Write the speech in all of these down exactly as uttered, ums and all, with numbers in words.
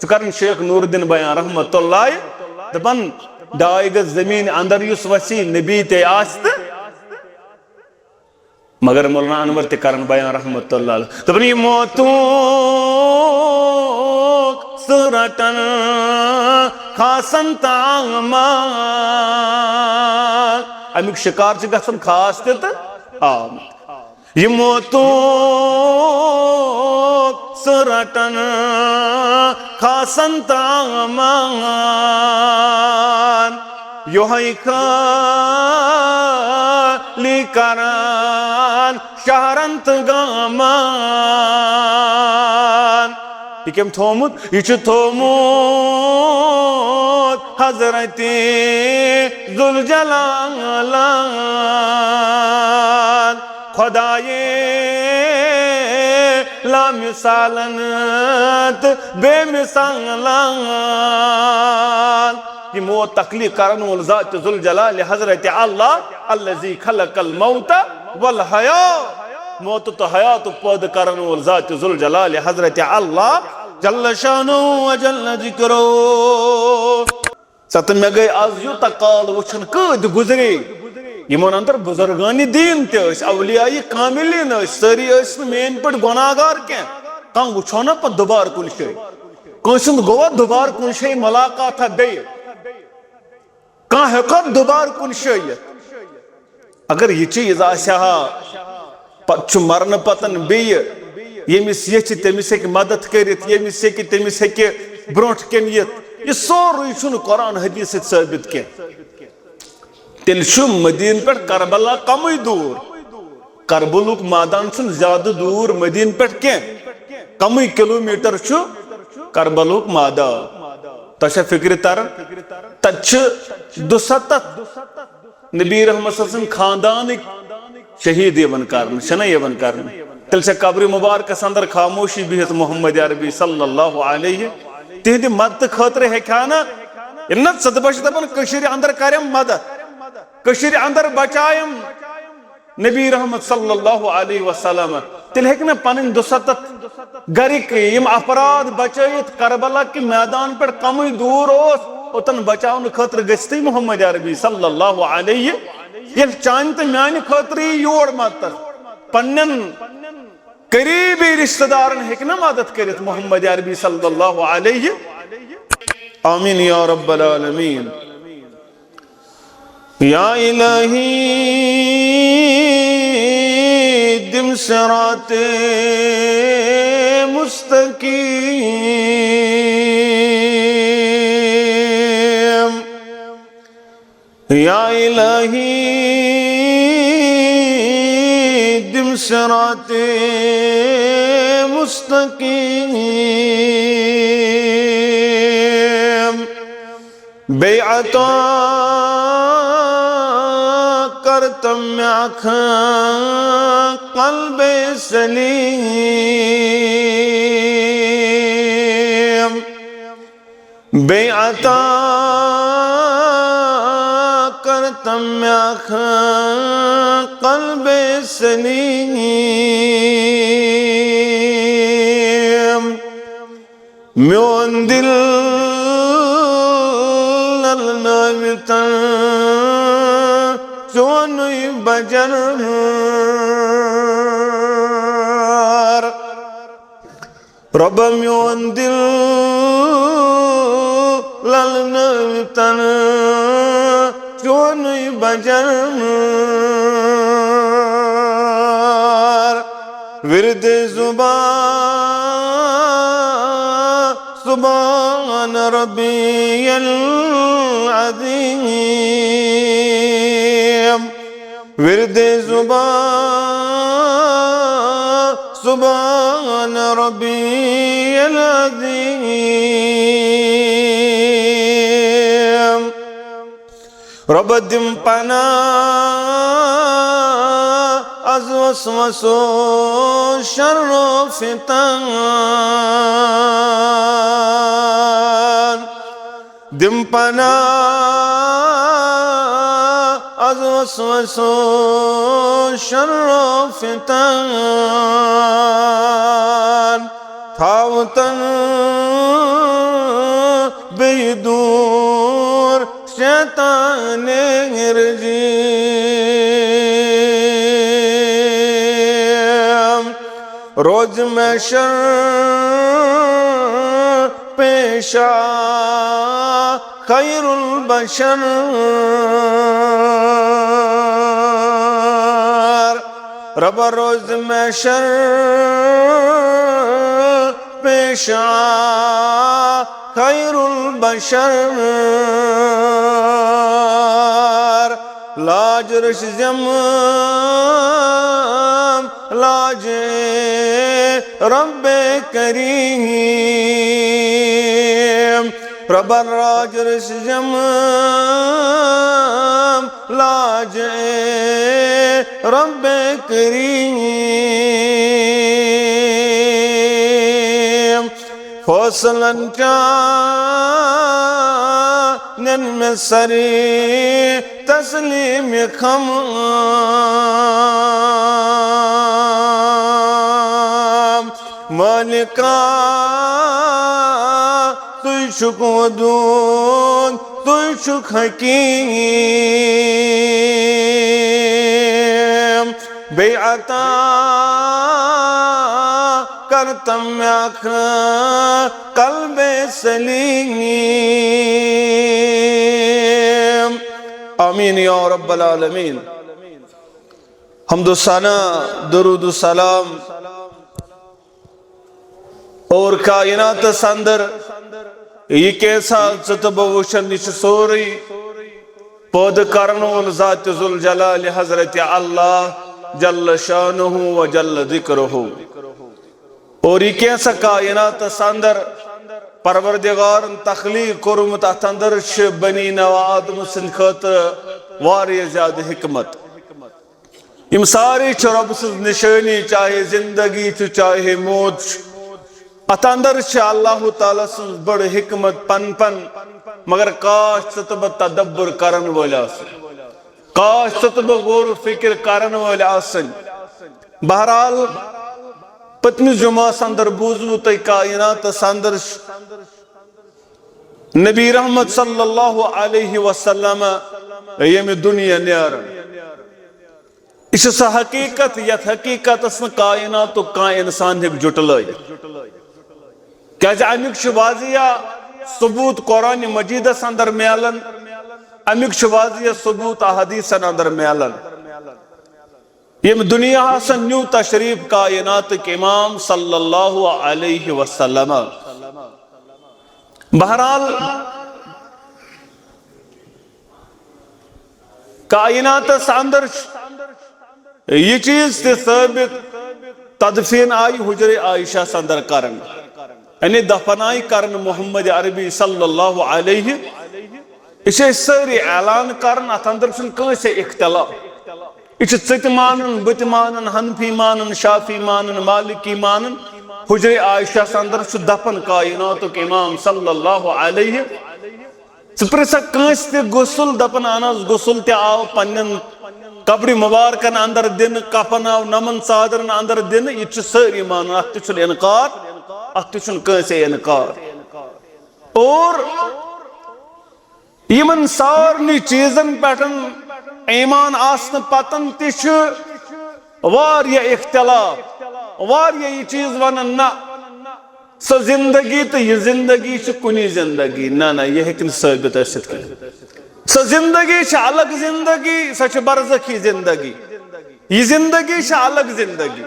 چھُ کران شیخ نور الدین بیان رحمت اللہ، دپان، ڈاے گز زمین اندر یُس وسیع نبی تہِ آسہِ تہٕ مگر مولانا انور تہِ کران بیان رحمت اللہ علیہ۔ دپان، یہِ موتُک سُہ رٹن خاصن تہٕ عامن۔ امیُک شکار چھِ گژھان خاص تہِ تہٕ عام۔ یہِ موتُک سُہ رٹن خاصن تہٕ عامن۔ یۄہے خٲلی کران شہرن تہٕ گامن۔ یہِ کٔمۍ تھوٚومُت؟ یہِ چھُ تھوٚومُت حضرت ذوالجلالن۔ خدایے لامثالن تہٕ بے مثالن۔ یہِ موت تخلیق کرن وول ذات ذوالجلال حضرت اللہ، الذی خلق الموت والحیات۔ موت تہٕ حیات پٲدٕ کرن وول ذات ذوالجلال حضرت اللہ جل شانہ و جل ذکرہ۔ ژےٚ تہٕ مےٚ گٔے از یوٗتاہ کال وٕچھان، کۭتۍ گُزرے۔ یِمن اندر بزرگان دین تہِ ٲسۍ، اولیاء کاملین ٲسۍ، سٲری ٲسۍ نہٕ میٲنۍ پٲٹھۍ گۄناہ گار کینٛہہ۔ کانٛہہ وٕچھو نہ پتہٕ دُبارٕ کُنہِ جایہِ۔ کٲنٛسہِ ہُنٛد گوٚوا دُبارٕ کُنہِ جایہِ ملاقاتہ بیٚیہِ؟ کانٛہہ ہیٚکوا دُبارٕ کُنہِ جایہِ یِتھ؟ اگر یہِ چیٖز آسہِ ہا، پتہٕ چھُ مرنہٕ پتن بیٚیہِ، ییٚمِس ییٚژھِ تٔمِس ہیٚکہِ مدد کٔرِتھ، ییٚمِس ییٚکہِ تٔمِس ہیٚکہِ برونٛٹھ کَنہِ یِتھ۔ یہِ سورُے چھُنہٕ قرآن حدیث سۭتۍ ثٲبت کینٛہہ۔ تیٚلہِ چھُ مدیٖنہٕ پٮ۪ٹھ کربلا کمٕے دوٗر۔ کربلُک مٲدان چھُنہٕ زیادٕ دوٗر مدیٖنہٕ پٮ۪ٹھ کینٛہہ۔ کمٕے کلوٗمیٹر چھُ کربلُک مٲدان۔ تۄہہِ چھا فکرِ تران؟ تتہِ چھِ دُسَتتھ نبی رحمت صلی اللہ علیہ وسلم خاندانٕکۍ شہیٖد یِوان کرنہٕ، چھِنہ یِوان کرنہٕ؟ تیٚلہِ چھا قبرِ مبارکس اندر خاموشی بِہِتھ محمد عربی صلی اللہ علیہ؟ تِہنٛدِ مدتہٕ خٲطرٕ ہیٚکہِ ہا نہٕ، ییٚلہِ نہ ژٕ دپان چھِ دپان کٔشیٖرِ اندر کرٮ۪م مدد، کٔشیٖرِ اندر بچایم نبی رحمت صلی اللہ علیہ وسلم، تیٚلہِ ہیٚکہِ نہٕ پنٕنۍ دُسَتتھ گرِکۍ یِم افراد بچٲیِتھ کربلا کہِ میدان پٮ۪ٹھ کمٕے دوٗر اوس، اوٚتن بچاونہٕ خٲطرٕ گٔژھتھٕے محمد عربی صلی اللہ علیہ۔ ییٚلہِ چانہِ تہٕ میانہِ خٲطرٕ یی یور مدتس، پننٮ۪ن قریبی رشتہ دارن ہیٚکہِ نہٕ مدد کٔرِتھ محمد عربی صلی اللہ علیہ۔ آمین یا رب العالمین۔ یا الہی، دِم صراط مستقیم۔ یا الہی، دِم صراط مستقیم۔ بیٚیہِ عطا کر تم مےٚ اکھ قلب سلیم۔ بیٚیہِ عطا کر تم مےٚ اکھ قلب سلیم۔ میون دل للنٲوِتن چونُے بجر۔ رۄبہ میون دل للنٲوِتن چونُے بجر۔ ورد زبان سبحان ربی العظیم۔ ورد زبان سبحان ربی العظیم۔ رۄبہ دِم پناہ از وسوسو شرو فتن۔ دِم پناہ از وسوسو شرو فتن۔ تھاوتن الشیطان الرجیم۔ روز محشر پیش آ خیر البشر۔ رب، روز محشر پیش آ خیر البشر۔ لاج رش زم لاج رب کریم۔ رب، راج رش زم لاج رب کریم۔ فصلن چانن میں سری تسلیم خم۔ مالکا، تُہۍ چھُکھ ودود، تُہۍ چھُکھ حکیم۔ بیٚیہِ عطا کر تم اکھ قلب سلیم۔ آمین یا رب العالمین۔ حمد و ثنا، درود و سلام اور کائناتس اندر یہ کیسا ژٕ تہٕ بہٕ وٕچھن، یہ چھُ سورُے پٲدٕ کرن وول ذات ذوالجلال حضرت اللہ جل شانہ و جل ذکرہ۔ اور یہ کیسا کائناتس اندر پروردگارن تخلیق کوٚرمُت، اتھ اندر چھِ بنی نوع آدم سٕنٛدِ خٲطرٕ واریاہ زیادٕ حکمت۔ یم ساری چھِ رب سٕنٛز نشٲنی، چاہے زندگی چھُ، چاہے موت چھُ۔ اتھ اندر چھِ اللہ تعالیٰ سٕنٛز بٔڑ حکمت پن پن۔ مگر کاش ژٕ تہٕ بہٕ تدبر کرن وٲلۍ آسٕنۍ، کاش ژٕ تہٕ بہٕ غور و فکر کرن وٲلۍ آسٕنۍ۔ بہرحال، پٔتمِس جمعس اندر بوٗزوٕ تۄہہِ کائناتس اندر نبی رحمت صلی اللہ علیہ وسلم ییٚمہِ دُنیا نیران۔ یہِ چھِ سۄ حقیٖقت، یَتھ حقیٖقتس نہٕ کائناتُک کانٛہہ اِنسان ہیٚکہِ جُٹلٲیِتھ۔ کیازِ اَمیُک چھُ واضح ثبوت قرآن مجیدس اندر میلان، اَمیُک چھُ واضح ثبوت احادیثن اندر میلان۔ ییٚمہِ دُنیاہس نیوٗ تشریف کائناتٕکۍ امام صلی اللہ علیہ وسلم۔ بہرحال، کائناتس اندر چھُ یہِ چیز تہِ ثٲبت، تدفین آیہِ حجرِ عائشہ اندر کرنہٕ، یعنی دفن آیہِ کرنہٕ محمد عربی صلی اللہ علیہ۔ یہِ چھِ أسۍ سٲری اعلان کران، اتھ اندر چھُنہٕ کٲنٛسے اختلاف۔ یہِ چھِ ژٕ تہِ مانان، بہٕ تہِ مانان، حنفی مانان، شافعی مانان، مالکی مانان۔ حجرِ عائشہ اندر چھُ دفن کائناتُک امام صلی اللہ علیہ۔ ژٕ پرژھکھ کٲنٛسہِ تہِ غسل، دپان اہن حظ غسل تہِ آو پننٮ۪ن قبرِ مبارکن اندر دِنہٕ، کفن آو نمن ژادرن اندر دِنہٕ، یہِ تہِ چھِ سٲری مانان، اتھ تہِ چھُنہٕ انکار، اتھ تہِ چھُنہٕ کٲنٛسے انکار۔ اور یِمن سارنٕے چیٖزن پٮ۪ٹھ ایمان آسنہٕ پتن تہِ چھُ واریاہ اختلاف، واریاہ یہِ چیٖز ونان، نہ، سۄ زندگی تہٕ یہِ زندگی چھِ کُنی زندگی۔ نہ، نہ، یہِ ہیٚکہِ نہٕ ثٲبت ٲسِتھ کینٛہہ۔ سۄ زندگی چھِ الگ زندگی، سۄ چھِ برزخی زندگی۔ یہِ زندگی چھِ الگ زندگی۔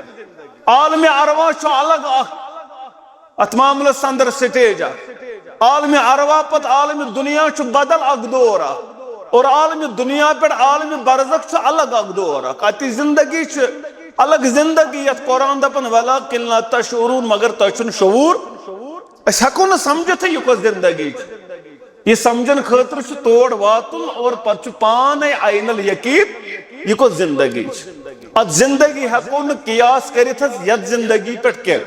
عالمِ ارواح چھُ الگ اکھ اتھ معاملس اندر سٹیج اکھ۔ عالمِ ارواح پتہٕ عالمِ دنیا چھُ بدل اکھ دور اکھ، اور عالمِ دنیا پٮ۪ٹھ عالمِ برزخ چھُ الگ اکھ دور اکھ۔ اتہِ زندگی چھِ الگ زندگی، یتھ قرآن دپان، "ولکن لا تشعرون"، مگر تۄہہِ چھُنہٕ شعور۔ أسۍ ہٮ۪کو نہٕ سمجھتھٕے یہِ کۄس زندگی چھِ۔ یہِ سمجھن خٲطرٕ چھُ تور واتُن اور پتہٕ چھُ پانے عین الیقین یہِ کۄس زندگی چھِ۔ اتھ زندگی ہٮ۪کو نہٕ قیاس کٔرِتھ حظ یتھ زندگی پٮ۪ٹھ کینٛہہ۔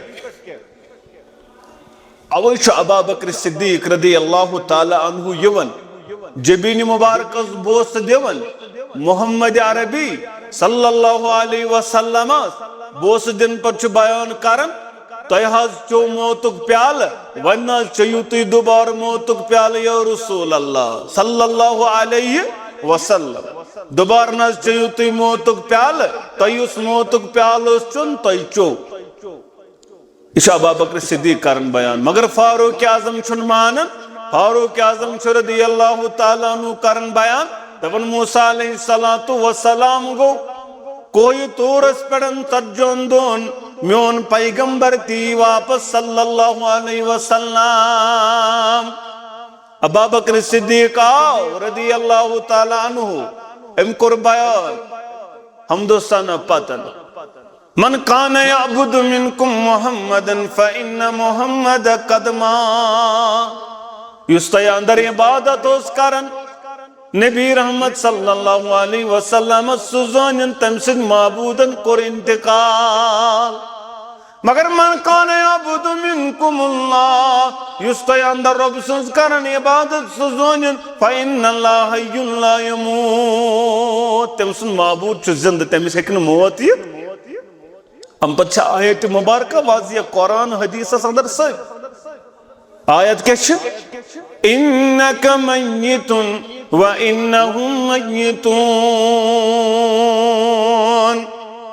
اوے چھُ ابا بکر صدیق رضی اللہ تعالیٰ عنہ یِوان جبین مبارکس بوسہٕ دِوان، محمد عربی صلی اللہ علیہ وسلمس بوسہٕ دِنہٕ پتہٕ چھُ بیان کران، تۄہہِ حظ چیوٚو موتُک پیالہٕ، وۄنۍ نہ حظ چیٚیِو تُہۍ دُبارٕ موتُک پیالہٕ یا رسول اللہ صلی اللہ علیہ وسلم۔ دُبارٕ نہ حظ چیٚیِو تُہۍ موتُک پیالہٕ، تۄہہِ یُس موتُک پیالہٕ اوس چیوٚن، تۄہہِ چیوٚو۔ یہِ چھُ ابا بکر صدیق کران بیان، مگر فاروق اعظم چھُنہٕ مانان۔ فاروق اعظم چھُ رضی اللہ تعالیٰ عنہ کران بیان، دپان، موسیٰ علیہ الصلوۃ والسلام گوٚو کوہِ طورس پٮ۪ٹھ ژتجِہن دۄہن، میون پیغمبر تہِ یی واپس صلی اللہ علیہ وسلم۔ ابا بکر صدیق آو رضی اللہ تعالیٰ عنہ، أمۍ کوٚر بیان، حمد و ثنا پتن، من کان یعبد منکم محمدا فإن محمد قد مات۔ یُس تۄہہِ اندر عبادت اوس کران نبی رحمت صلی اللہ علیہ وسلم، سُہ زٲنِن تٔمۍ سٕنٛدۍ معبوٗدن کوٚر انتقال۔ مگر من کان یعبد منکم اللہ، یُس تۄہہِ اندر رۄب سٕنٛز کران عبادت، سُہ زٲنِن، فإن اللہ حی لا یموت، تٔمۍ سُنٛد معبوٗد چھُ زندٕ، تٔمِس ہیٚکہِ نہٕ موت یِتھ۔ اَمہِ پتہٕ چھِ آیت مبارکہ واضح قرآن حدیثس اندر سۭتۍ۔ آیت کیٛاہ چھِ؟ انک میت و انہم میتون۔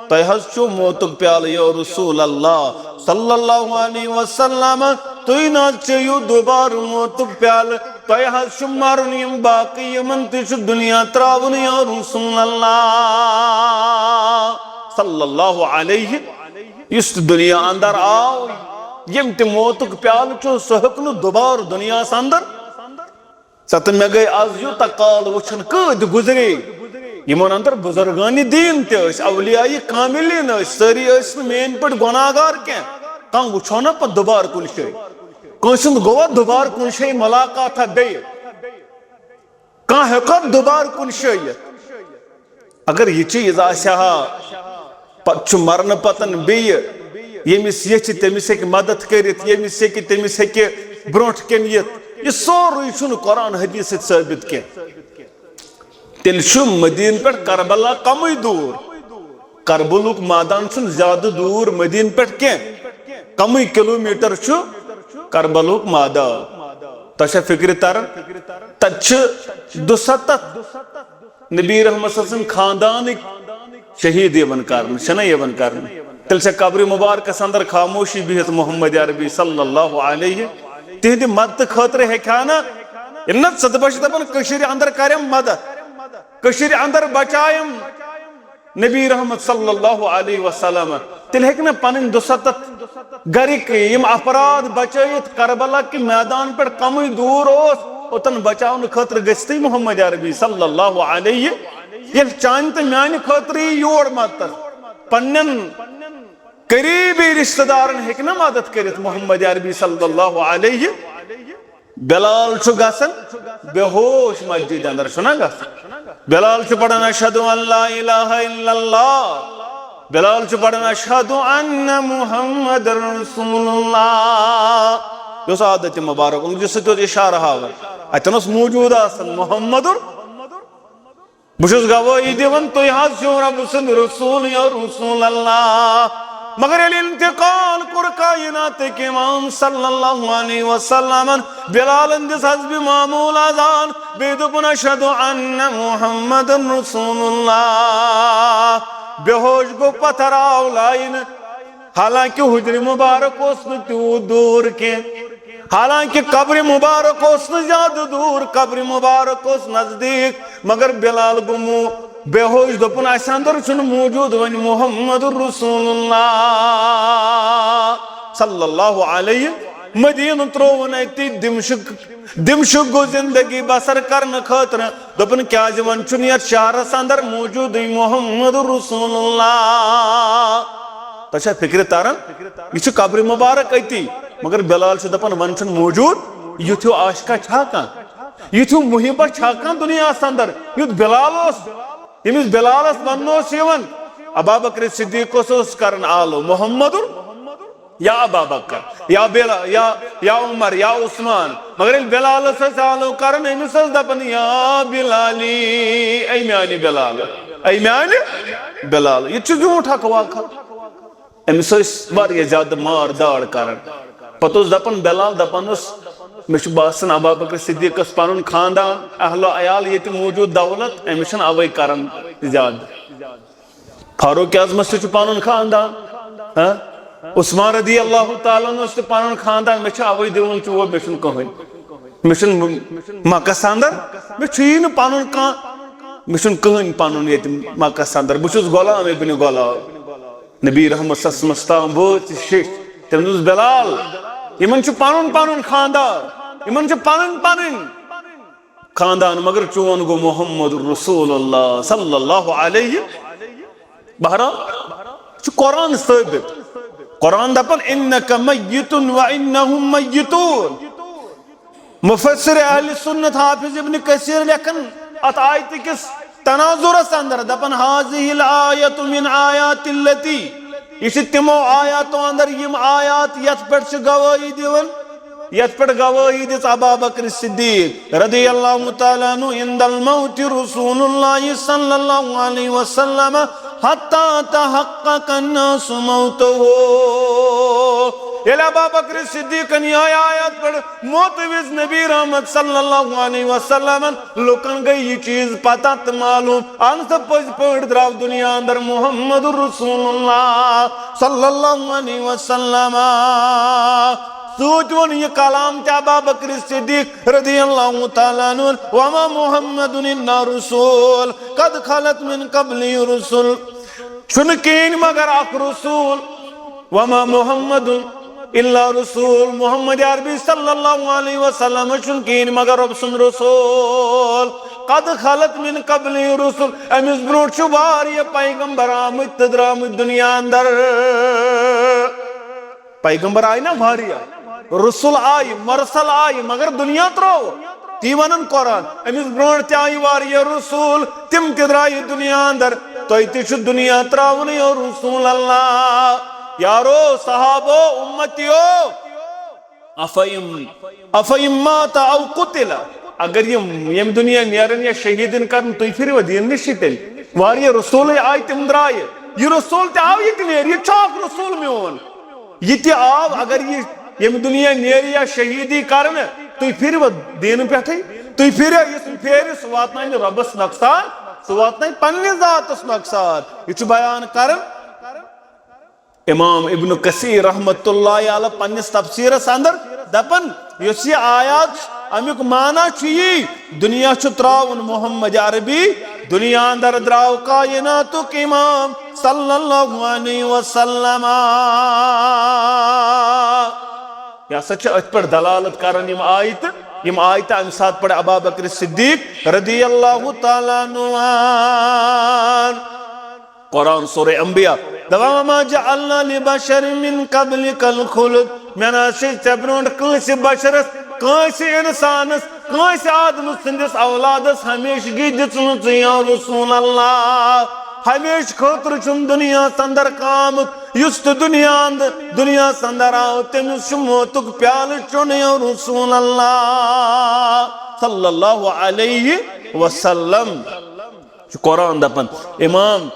تۄہہِ حظ چھُو موتُک پیالہٕ، یا رسول اللہ صلی اللہ علیہ وسلم، تُہۍ نہ حظ چیٚیِو دُبارٕ موتُک پیالہٕ، تۄہہِ حظ چھُ مرُن، یِم باقٕے یِمن تہِ چھُ دُنیا ترٛاوُن، یا رسول اللہ صلی اللہ علیہ۔ یُس تہِ دُنیا اندر آو، ییٚمۍ تہِ موتُک پیالہٕ چیوٚو، سُہ ہیوٚک نہٕ دُبارٕ دُنیاہس اندر۔ ژےٚ تہٕ مےٚ گٔے از یوٗتاہ کال وٕچھان، کۭتۍ گُزرے۔ یِمن اندر بُزرگانِ دیٖن تہِ ٲسۍ، اولیاء کاملین ٲسۍ، سٲری ٲسۍ نہٕ میٲنۍ پٲٹھۍ گۄناہ گار کینٛہہ۔ کانٛہہ وٕچھو نا پتہٕ دُبارٕ کُنہِ جایہِ، کٲنٛسہِ ہُنٛد گوٚوا دُبارٕ کُنہِ جایہِ مُلاقاتہ بیٚیہِ؟ کانٛہہ ہیوٚکھا دُبارٕ کُنہِ جایہِ یِتھ؟ اگر یہِ چیٖز آسہِ ہا، پتہٕ چھُ مرنہٕ پتن بیٚیہِ ییٚمِس ییٚژھِ تٔمِس ہیٚکہِ مدد کٔرِتھ، ییٚمِس ییٚژھِ تٔمِس ہیٚکہِ برونٛٹھ کَنہِ یِتھ۔ یہِ سورُے چھُنہٕ قرآن حدیث سۭتۍ ثٲبت کینٛہہ۔ تیٚلہِ چھُ مدیٖنہٕ پٮ۪ٹھ کربلا کمٕے دوٗر۔ کربلُک مٲدان چھُنہٕ زیادٕ دوٗر مدیٖنہٕ پٮ۪ٹھ کینٛہہ، کمٕے کلوٗمیٹر چھُ کربلُک مٲدان۔ تۄہہِ چھا فکرِ تران؟ تتہِ چھِ دُسَتتھ نبی رحمت صلی اللہ علیہ وسلم خاندانٕکۍ شہید یِوان کرنہٕ، چھِنہ یِوان کرنہٕ؟ تیٚلہِ چھےٚ قبرِ مبارکس اندر خاموشی بِہِتھ محمد عربی صلی اللہ علیہ۔ تِہنٛدِ مدتہٕ خٲطرٕ ہیٚکہِ ہا نہ، ییٚلہِ نہ ژٕ دپان چھِ دپان کٔشیٖرِ اندر کرٮ۪م مدد، کٔشیٖرِ اندر بچایم نبی رحمت صلی اللہ علیہ وسلم، تیٚلہِ ہیٚکہِ نہ پنٕنۍ دُسَتتھ گرِکۍ یِم افراد بچٲیِتھ کربلا کہِ میدان پٮ۪ٹھ کمٕے دوٗر اوس، اوٚتن بچاونہٕ خٲطرٕ گٔژھتٕے محمد عربی صلی اللہ علیہ۔ ییٚلہِ چانہِ تہٕ میانہِ خٲطرٕ یی یور مدتس، پننٮ۪ن قریبی رشتہ دارن ہیٚکہِ نہ مدد کٔرِتھ محمد عربی صلی اللہ علیہ۔ بلال چھُ گژھان بے ہوش مسجد اندر، چھُنہ گژھان؟ بلال چھُ پران اشہد ان لا الہ الا اللہ، بلال چھُ پران اشہد ان محمد رسول اللہ۔ یہِ اوس عادت مبارک، یہِ سۭتۍ اوس اشارٕ ہاوان، اتٮ۪ن اوس موجود آسان محمد۔ بہٕ چھُس گوٲہی دِوان، تُہۍ حظ چھِو رۄب سٕنٛدۍ رسول یا رسول اللہ۔ مگر ییٚلہِ انتقال کوٚر کائناتٕکۍ امام صلی اللہ علیہ وسلمن، بلالن دِژ حسب معمول اذان، بیٚیہِ دوٚپُن، "اشہد ان محمد رسول اللہ۔" بے ہوش گوٚو، پتھر آو لاینہٕ۔ حالانکہ حجرِ مبارک اوس نہٕ تیوٗت دوٗر کینٛہہ، حالانکہ قبرِ مبارک اوس نہٕ زیادٕ دوٗر، قبرِ مبارک اوس نزدیٖک، مگر بلال گوٚمُت بے ہوش، دوٚپُن، "اسہِ اندر چھُنہٕ موجود وۄنۍ محمد رسول اللہ صلی اللہ علیہ۔" مدینہ ترٛووُن اتی دمشق۔ دمشق گوٚو زندگی بسر کرنہٕ خٲطرٕ۔ دوٚپُن، "کیازِ وۄنۍ چھُنہٕ یتھ شہرس اندر موجودٕے محمد رسول اللہ؟" تۄہہِ چھا فکرِ تران؟ یہِ چھُ قبرِ مبارک أتی، مگر بلال چھُ دپان، "وۄنۍ چھُنہٕ موجود۔ یُتھ ہیوٗ عاشقہ چھا کانٛہہ؟ یُتھ ہیوٗ محبہ چھا کانٛہہ دُنیاہس اندر، یُتھ بلال اوس، ییٚمِس بلالس وننہٕ اوس یِوان؟" ابا بکر صدیق اوس، اوس کران آلو، "محمد یا ابا بکر، یا بلا-، یا، یا عمر، یا عثمان۔" مگر ییٚلہِ بلالس ٲسۍ آلو کران، أمِس ٲسۍ دپان، "یا بلالی، اے میانہِ بلال، اے میانہِ بلال۔" یہِ تہِ چھُ زیوٗٹھ اکھ واقعہ۔ أمِس ٲسۍ واریاہ زیادٕ مار داڑ کران۔ پتہٕ اوس دپان بلال، دپان اوس، مےٚ چھُ باسان ابا بکر صدیقس پنُن خاندان، اہل و عیال، ییٚتہِ موجود دولت، أمِس چھِنہٕ اوے کران زیادٕ۔ فاروق اعظمس تہِ چھُ پنُن خاندان، ہاں؟ عثمان رضی اللہ تعالیٰ عنہس تہِ پنُن خاندان، مےٚ چھُ اوے دِوان چوب، مےٚ چھُنہٕ کٕہٕنۍ۔ مےٚ چھُنہٕ مکس اندر، مےٚ چھُیی نہٕ پنُن کانٛہہ، مےٚ چھُنہٕ کٕہٕنۍ پنُن ییٚتہِ مکس اندر، بہٕ چھُس غلام ابن غلام۔ نبی رحمت صلی اللہ علیہ وسلم تام وٲژ یہِ شیٚچھ۔ تٔمۍ دوٚپُس، بلال، یِمن چھُ پنُن پنُن خاندان، یِمن چھُ پنٕنۍ پنٕنۍ خاندان، مگر چون گوٚو محمد رسول اللہ صلی اللہ علیہ۔ بہرحال، یہِ چھُ قرآن ثٲبت۔ قرآن دپان، "انک میت و انہم میتون۔" مفسر اہل سنت حافظ ابن کثیر لیکھان اتھ آیتہِ کِس تناظرس اندر، دپان، "هذه الآیۃ من آیات التی"، یہِ چھِ تِمو آیاتو اندر یِم آیات یتھ پٮ۪ٹھ چھِ گوٲہی دِوان، یتھ پٮ۪ٹھ گوٲہی دِژ ابا بکر صدیق رضی اللہ تعالیٰ عنہ، "عند الموت رسول اللہ صلی اللہ علیہ وسلم حتی تحقق الناس موتہ"۔ ییٚلہِ ابا بکر صدیقن یِہے آیات پٔر، موتہٕ وِزِ نبی رحمت صلی اللہ علیہ وسلمن لُکن گٔے یہِ چیٖز پتہ تہٕ معلوم، اہن سا پٔزۍ پٲٹھۍ درٛاو دُنیا اندر محمد رسول اللہ صلی اللہ علیہ وسلم۔ سۭتۍ ووٚن یہِ کلام تہِ ابا بکر صدیق رضی اللہ تعالیٰ عنہ، "وما محمد الا رسول قد خلت من قبلہ رسل"۔ چھُنہٕ کِہیٖنۍ مگر اکھ رسول، وما محمد الا رسول، محمد عربی صلی اللہ علیہ وسلم چھُنہٕ کِہیٖنۍ مگر رۄب سُنٛد رسول۔ قد خلت من قبلہ رسل، أمِس برونٛٹھ چھُ واریاہ پیغمبر آمٕتۍ تہٕ درٛامٕتۍ دُنیا اندر۔ پیغمبر آیہِ نا واریاہ، رسول آیہِ، مرسل آیہِ، مگر دُنیا ترٛوو۔ تی ونان قرآن، أمِس برونٛٹھ تہِ آیہِ واریاہ رسول، تِم تہِ درٛایہِ دُنیا اندر۔ تۄہہِ تہِ چھُ دُنیا ترٛاوُن، یا رسول اللہ۔ یارو، صحابو، امتیو، افئن، افئن مات او قتل، اگر یِم ییٚمہِ دُنیا نیرن یا شہیٖدن کرن، تُہۍ پھِروا دیٖن نِشی تیٚلہِ؟ واریاہ رسولے آیہِ، تِم درٛایہِ۔ یہِ رسول تہِ آو، یہِ تہِ نیرِ، یہِ تہِ چھُ اکھ رسول میون۔ یہِ تہِ آو، اگر یہِ ییٚمہِ دُنیا نیرِ یا شہیٖدی کرنہٕ، تُہۍ پھِروا دیٖنہٕ پٮ۪ٹھٕے؟ تُہۍ پھِرِو، یُس پھیرِ، سُہ واتناونہِ رۄبس نۄقصان، سُہ واتناوِ پننہِ ذاتس نۄقصان۔ یہِ چھُ بیان کران امام ابن کثیر رحمت اللہ علیہ پننِس تفسیرس اندر، دپان، یُس یہِ آیات چھُ، امیُک معنی چھُ یی، دُنیا چھُ ترٛاوُن محمد عربی، دُنیا اندر درٛاو کائناتُک امام صلی اللہ علیہ وسلم۔ یہِ ہسا چھِ أتھۍ پٮ۪ٹھ دلالت کران یِم آیتہٕ، یِم آیتہٕ امہِ ساتہٕ پرِ ابا بکر صدیق رضی اللہ تعالیٰ عنہ۔ قرآن سورہ انبیاء، دپان، "وما جعلنا لبشر من قبلک الخلد"، مےٚ نہ حظ چھِ ژےٚ برونٛٹھ کٲنٛسہِ بشرس، کٲنٛسہِ انسانس، کٲنٛسہِ آدمہٕ سٕنٛدِس اولادس ہمیشگی دِژمٕژ یا رسول اللہ۔ ہمیشہٕ خٲطرٕ چھُم دُنیاہس اندر کانٛہہ آمُت، یُس تہِ دُنیا اند-، دُنیاہس اندر آو، تٔمِس چھُ موتُک پیالہٕ چیوٚن یا رسول اللہ صلی اللہ علیہ وسلم۔ چھُ قرآن دپان۔ امام،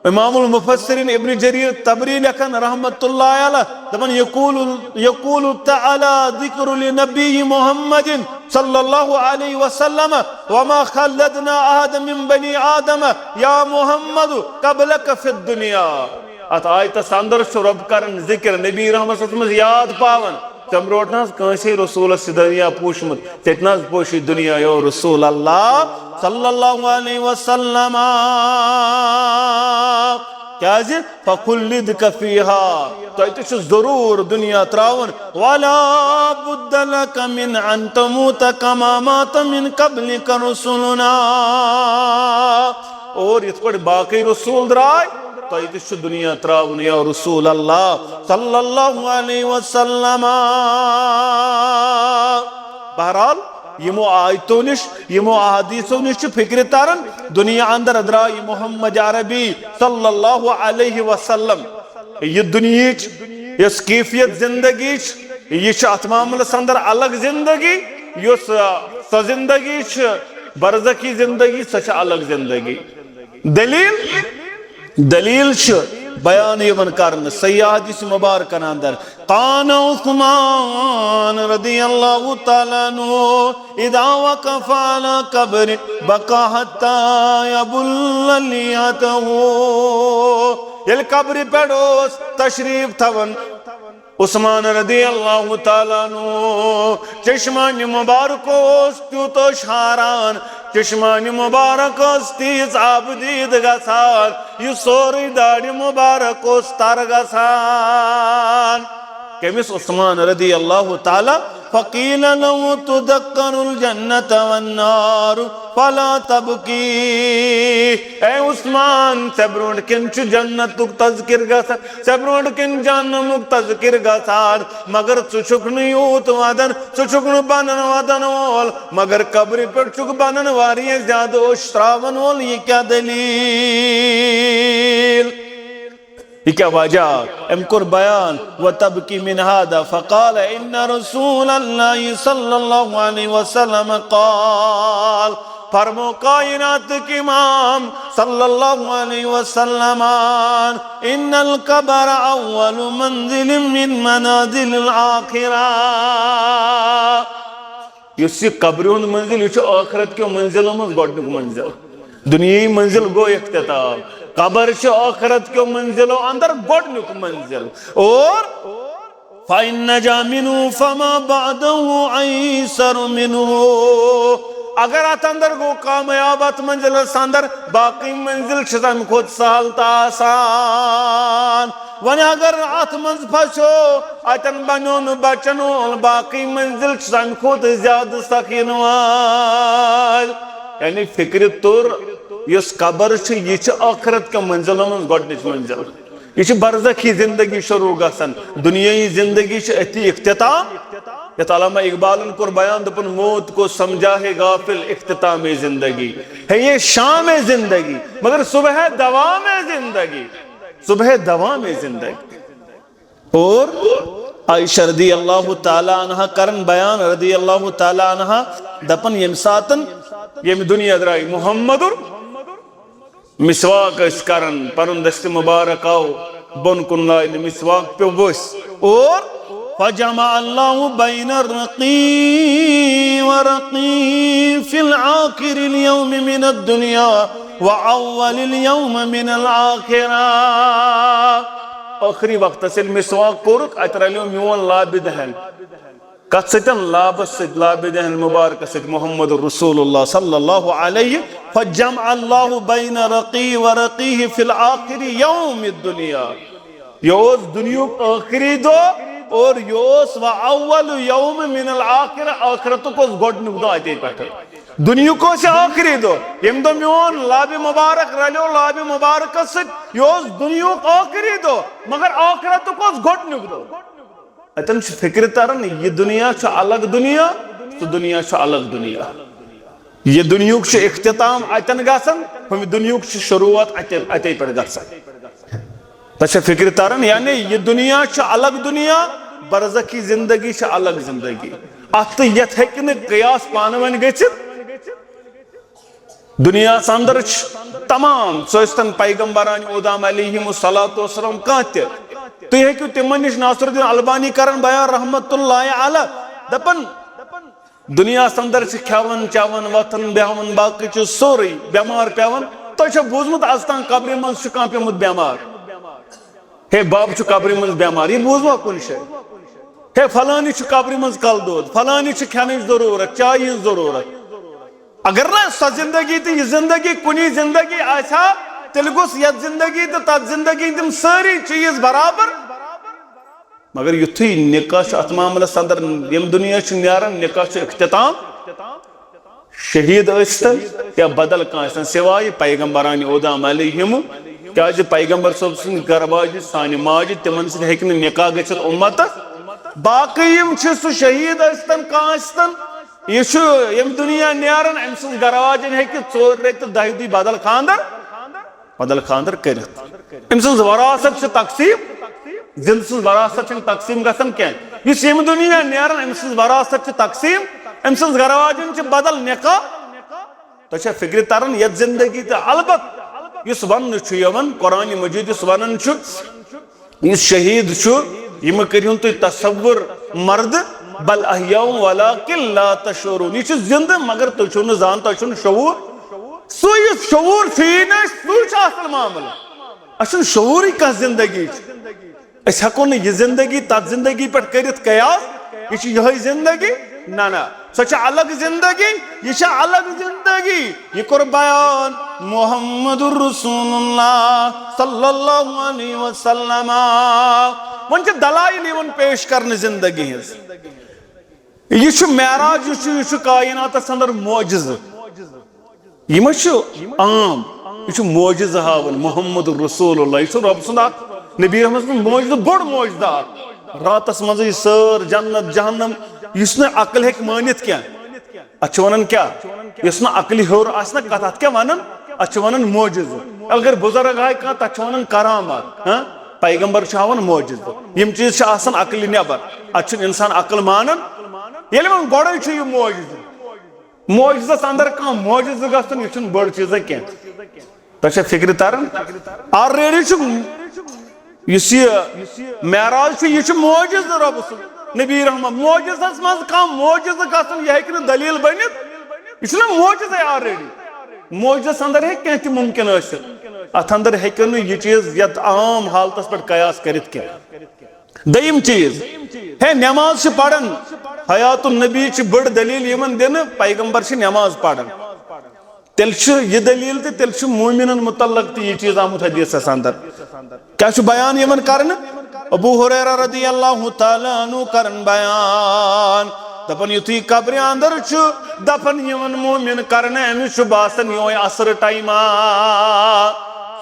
امام المفسرین ابن جریر طبری لیکھان رحمت اللہ علیہ، دپان، یقول، یقول تعالیٰ ذکر لنبی محمد صلی اللہ علیہ وسلم، "وما خلدنا احد من بنی آدم یا محمد قبلک فی الدنیا"۔ اتھ آیتس اندر چھُ رۄب کران ذکر، نبی رحمت صلی اللہ علیہ وسلم یاد پاوان۔ ژےٚ برونٛٹھ نہ حظ کٲنٛسے رسولس یہِ دُنیا پوٗچھمُت، ژےٚ تہِ نہ حظ پوٗچھُے دُنیا، یو رسول اللہ صلی اللہ علیہ وسلم۔ کیازِ؟ فخلدک فیہا، تۄہہِ تہِ چھُ ضروٗر دُنیا ترٛاوُن۔ ولا بد لک من ان تموت کما مات من قبلک رسلنا۔ اور یِتھ پٲٹھۍ باقٕے رسول درٛاے، تۄہہِ تہِ چھُ دُنیا ترٛاوُن، یا رسول اللہ صلی اللہ علیہ وسلم۔ بہرحال، یِمو آیتو نِش، یِمو احادیثو نِش چھُ فکرِ تران، دُنیا اندر درٛاے محمد عربی صلی اللہ علیہ وسلم۔ یہِ دُنیہٕچ یۄس کیفیت زندگی چھِ، یہِ چھِ اتھ معاملس اندر الگ زندگی، یۄس، آ، سۄ زندگی چھِ برزخی زندگی، سۄ چھِ الگ زندگی۔ دلیل، دلیل چھِ بیان یِوان کرنہٕ صحیح حدیث مبارکن اندر، کان عثمان رضی اللہ تعالیٰ عنہ اذا وقف على قبر بكى حتى يبل لحيته۔ ییٚلہِ قبرِ پٮ۪ٹھ اوس تشریف تھاوان عثمان رضی اللہ تعالیٰ عنہ، چشمانِ مبارک اوس تیوٗت شاران، چشمانِ مبارک ٲس تیٖژ آبہٕ دیٖد گژھان، یہِ سورُے داڑِ مبارک اوس تر گژھان۔ کٔمِس؟ عثمان رضی اللہ تعالیٰ۔ فقیل له تذکر الجنة والنار فلا تبکی۔ اے عثمان، ژےٚ برونٛٹھ کِنۍ چھُ جنتُک تذکر گژھان، ژےٚ برونٛٹھ کِنۍ جہنمُک تذکر گژھان، مگر ژٕ چھُکھ نہٕ یوٗت ودان، ژٕ چھُکھ نہٕ بنان ودان وول، مگر قبرِ پٮ۪ٹھ چھُکھ بنان واریاہ زیادٕ اوٚش تراوان وول۔ یہِ کیٛاہ دٔلیٖل؟ یہِ کیٛاہ وجہ؟ أمۍ کوٚر بیان، وتبکی من هذا فقال ان رسول اللہ صلی اللہ علیہ وسلم قال۔ فرمو کائناتٕکۍ امام صلی اللہ علیہ وسلم، ان القبر اول منزل من منازل الآخرہ۔ یُس یہِ قبرِ ہُنٛد منزل، یہِ چھُ ٲخرت کیو منزلو منٛز گۄڈٕنیُک منزل۔ دُنیٲیی منزل گوٚو اختتام، قبر چھِ ٲخرت کیو منزلو اندر گۄڈٕنیُک منزل۔ اور فإن نجا منه فما بعده أيسر منه۔ اگر اتھ اندر گوٚو کامیاب، اتھ منزلس اندر، باقٕے منزل چھِ تمہِ کھۄتہٕ سہل تہٕ آسان۔ وۄنۍ اگر اتھ منٛز پھسیو، اتٮ۪ن بنیو نہٕ بچن وول، باقٕے منزل چھِ تمہِ کھۄتہٕ زیادٕ سخ یِنہٕ وٲلۍ۔ یعنی فکرِ توٚر، یۄس قبر چھِ، یہِ چھِ ٲخرت کٮ۪ن منزلن منٛز گۄڈٕنِچ منزل۔ یہِ چھِ برزخی زندگی شروع گژھان، دنیٲیی زندگی چھِ أتھی اختتام۔ یتھ علامہ اقبالن کوٚر بیان، دوٚپُن، موت کو سمجھا ہے غافل اختتام زندگی، ہے یہ شام زندگی، مگر صبح دوام زندگی، صبح دوام زندگی۔ اور عائشہ رضی اللہ تعالیٰ عنہا کرن بیان، رضی اللہ تعالیٰ عنہا، دپن، ییٚمہِ ساتن، ییٚمہِ دُنیا درٛاے محمد، مسواک ٲسۍ کران، پنُن دستِ مبارک آو بۄن کُن لاینہٕ، مسواک پیوٚو ؤسۍ۔ اور فجمع اللہ بین الرقی ورقی فی الآخر الیوم من الدنیا واول الیوم من الآخرہ۔ ٲخری وقتس ییٚلہِ مسواک کوٚرُکھ، اتہِ رلیو میون لابِ دہن۔ کتھ سۭتۍ؟ لابس سۭتۍ، لابِ دہن مبارکس سۭتۍ، محمد رسول اللہ صلی اللہ علیہ۔ فجمع اللہ بین رقی ورقیہ فی الآخر یوم الدنیا۔ یہِ اوس دُنیہُک ٲخری دۄہ اور یہِ اوس و اول یوم من الآخرہ، ٲخرتُک اوس گۄڈٕنیُک دۄہ اتے پٮ۪ٹھٕ۔ دُنیہُک اوس یہِ ٲخری دۄہ، ییٚمہِ دۄہ میون لابِ مبارک رلیو لابِ مبارکس سۭتۍ، یہِ اوس دُنیہُک ٲخری دۄہ، مگر ٲخرتُک اوس گۄڈٕنیُک دۄہ۔ اتٮ۪ن چھِ فکرِ تران، یہِ دُنیا چھُ الگ دُنیا، سُہ دُنیا چھُ الگ دُنیا۔ یہِ دُنیہُک چھُ اختتام اتٮ۪ن گژھان، ہُمہِ دُنیہُک چھُ شروعات اتٮ۪ن، اتے پٮ۪ٹھ گژھان۔ تۄہہِ چھا فکرِ تران؟ یعنی یہِ دُنیا چھُ الگ دُنیا، برزخی زندگی چھِ الگ زندگی۔ اتھ تہٕ یتھ ہیٚکہِ نہٕ قیاس پانہٕ ؤنۍ گٔژھِتھ۔ دُنیاہَس اندر چھِ تمام، سُہ ٲسۍتن پیغمبران اودام علیہم الصلوۃ والسلام، کانٛہہ تہِ۔ تُہۍ ہیٚکِو تِمن نِش، ناصر الدین البانی کرن بیان رحمت اللہ علیہ، دپان، دُنیاہَس اندر چھِ کھٮ۪وان، چٮ۪وان، وۄتھان، بیٚہوان، باقٕے چھُ سورُے، بٮ۪مار پٮ۪وان۔ تۄہہِ چھا بوٗزمُت از تام قبرِ منٛز چھُ کانٛہہ پیوٚمُت بٮ۪مار؟ ہے، بب چھُ قبرِ منٛز بٮ۪مار، یہِ بوٗزوا کُنہِ جایہِ؟ ہے، فلٲنی چھُ قبرِ منٛز کلہٕ دود، فلٲنی چھُ کھٮ۪نٕچ ضروٗرت، چایہِ ہٕنٛز ضروٗرت۔ اگر نہ سۄ زندگی تہٕ یہِ زندگی کُنی زندگی آسہِ ہا، تیٚلہِ گوٚژھ یتھ زندگی تہٕ تتھ زندگی تِم سٲری چیٖز برابر۔ مگر یُتھُے نکاح چھُ اتھ معاملس اندر، ییٚمہِ دُنیا چھُ نیران، نکاح چھُ اختتام، شہید ٲسۍتن یا بدل کانٛہہ ٲسۍتن، سوائے پیغمبران اودام علیہم، کیازِ پیغمبر صٲب سٕنٛدۍ گرٕ واجہِ، سانہِ ماجہِ، تِمن سۭتۍ ہیٚکہِ نہٕ نکاح گٔژھِتھ اُمتس۔ باقٕے یِم چھِ، سُہ شہید ٲسۍتن، کانٛہہ ٲسۍتن، یہِ چھُ ییٚمہِ دُنیا نیران، أمۍ سٕنٛز گرٕ واجٮ۪ن ہیٚکہِ ژورِ رٮ۪تہِ تہٕ دَہہِ دۄہہِ بدل خانٛدر، بدل خانٛدر کٔرِتھ۔ أمۍ سٕنٛز وراثت چھِ تقسیٖم، زِندٕ سٕنٛز وراثت چھَنہٕ تقسیٖم گژھان کینٛہہ۔ یُس ییٚمہِ دُنیا نیران، أمۍ سٕنٛز وراثت چھِ تقسیٖم، أمۍ سٕنٛز گرٕ واجٮ۪ن چھِ بدل نکاح۔ تۄہہِ چھا فِکرِ تران یَتھ زِندگی تہٕ البتہٕ یُس وننہٕ چھُ یِوان، قرآن مجید یُس ونان چھُ، یُس شہید چھُ، یہِ مہٕ کٔرِہُن تُہۍ تصور مردٕ، بل احیاء ولکن لا تشعرون۔ یہِ چھُ زندٕ، مگر تُہۍ چھِو نہٕ زانان، تۄہہِ چھُو نہٕ شعور۔ سُے یُس شعور چھُ یی نہٕ اَسہِ، سُے چھُ اصل معاملہٕ۔ اَسہِ چھُنہٕ شعورٕے کانٛہہ زندگی چھِ۔ أسۍ ہٮ۪کو نہٕ یہِ زندگی تتھ زندگی پٮ۪ٹھ کٔرِتھ قیاس۔ یہِ چھِ یِہوٚے زندگی؟ نہ، نہ۔ سۄ چھِ الگ زندگی، یہِ چھِ الگ زندگی۔ یہِ کوٚر بیان محمد رسول اللہ صلی اللہ علیہ وسلم۔ وۄنۍ چھِ دلائل یِوان پیش کرنہٕ زندگی ہٕنٛز۔ یہِ چھُ معراج، یہِ چھُ، یہِ چھُ کائناتس اندر معجزٕ۔ یہِ ما چھُ عام؟ یہِ چھُ معجزٕ ہاوان، محمد رسول اللہ۔ یہِ چھُ رۄب سُنٛد اکھ، نبی رحمت سُنٛد معجزٕ، بوٚڑ معجزٕ اکھ۔ راتس منٛزٕے سٲر، جنت، جہنم، یُس نہٕ عقل ہیٚکہِ مٲنِتھ کینٛہہ۔ اتھ چھِ ونان کیٛاہ؟ یُس نہٕ عقلہِ ہیوٚر آسہِ نہ کتھ، اتھ کیٛاہ ونان؟ اتھ چھِ ونان معجزٕ۔ اگر بزرگ آے کانٛہہ، تتھ چھِ ونان کرامت۔ ہاں؟ پیغمبر چھُ ہاوان معجزٕ۔ یِم چیٖز چھِ آسان عقلہِ نٮ۪بر۔ اتھ چھُنہٕ انسان عقل مانان۔ ییٚلہِ وۄنۍ گۄڈے چھُ یہِ معجزٕ، معجزس اندر کانٛہہ معجزٕ گژھُن، یہِ چھُنہٕ بٔڑ چیٖزا کینٛہہ۔ تۄہہِ چھا فکرِ تران؟ Already چھُ، یُس یہِ معراج چھُ، یہِ چھُ معجزٕ رۄبہٕ سُنٛد، نبی رحمت۔ معجزس منٛز کانٛہہ معجزٕ گژھُن، یہِ ہیٚکہِ نہٕ دلیل بٔنِتھ۔ یہِ چھُنہ معجزے already۔ معجزس اندر ہیٚکہِ کینٛہہ تہِ ممکن ٲسِتھ۔ اتھ اندر ہیٚکہِ نہٕ یہِ چیٖز یتھ عام حالتس پٮ۪ٹھ قیاس کٔرِتھ کینٛہہ۔ دوٚیِم چیٖز، ہے، نماز چھِ پران، حیات النبی چھِ بٔڑ دلیل یِوان دِنہٕ، پیغمبر چھِ نماز پران۔ تیٚلہِ چھِ یہِ دلیل تہِ، تیٚلہِ چھُ مومنن متعلق تہِ یہِ چیٖز آمُت حدیثس اندر۔ کیٛاہ چھُ بیان یِوان کرنہٕ؟ ابو ہریرہ رضی اللہ تعالیٰ عنہ کران بیان، دپان، یُتھُے قبرِ اندر چھُ دفن یِوان مومن کرنہٕ، أمِس چھُ باسان یِہوٚے عصر ٹایما۔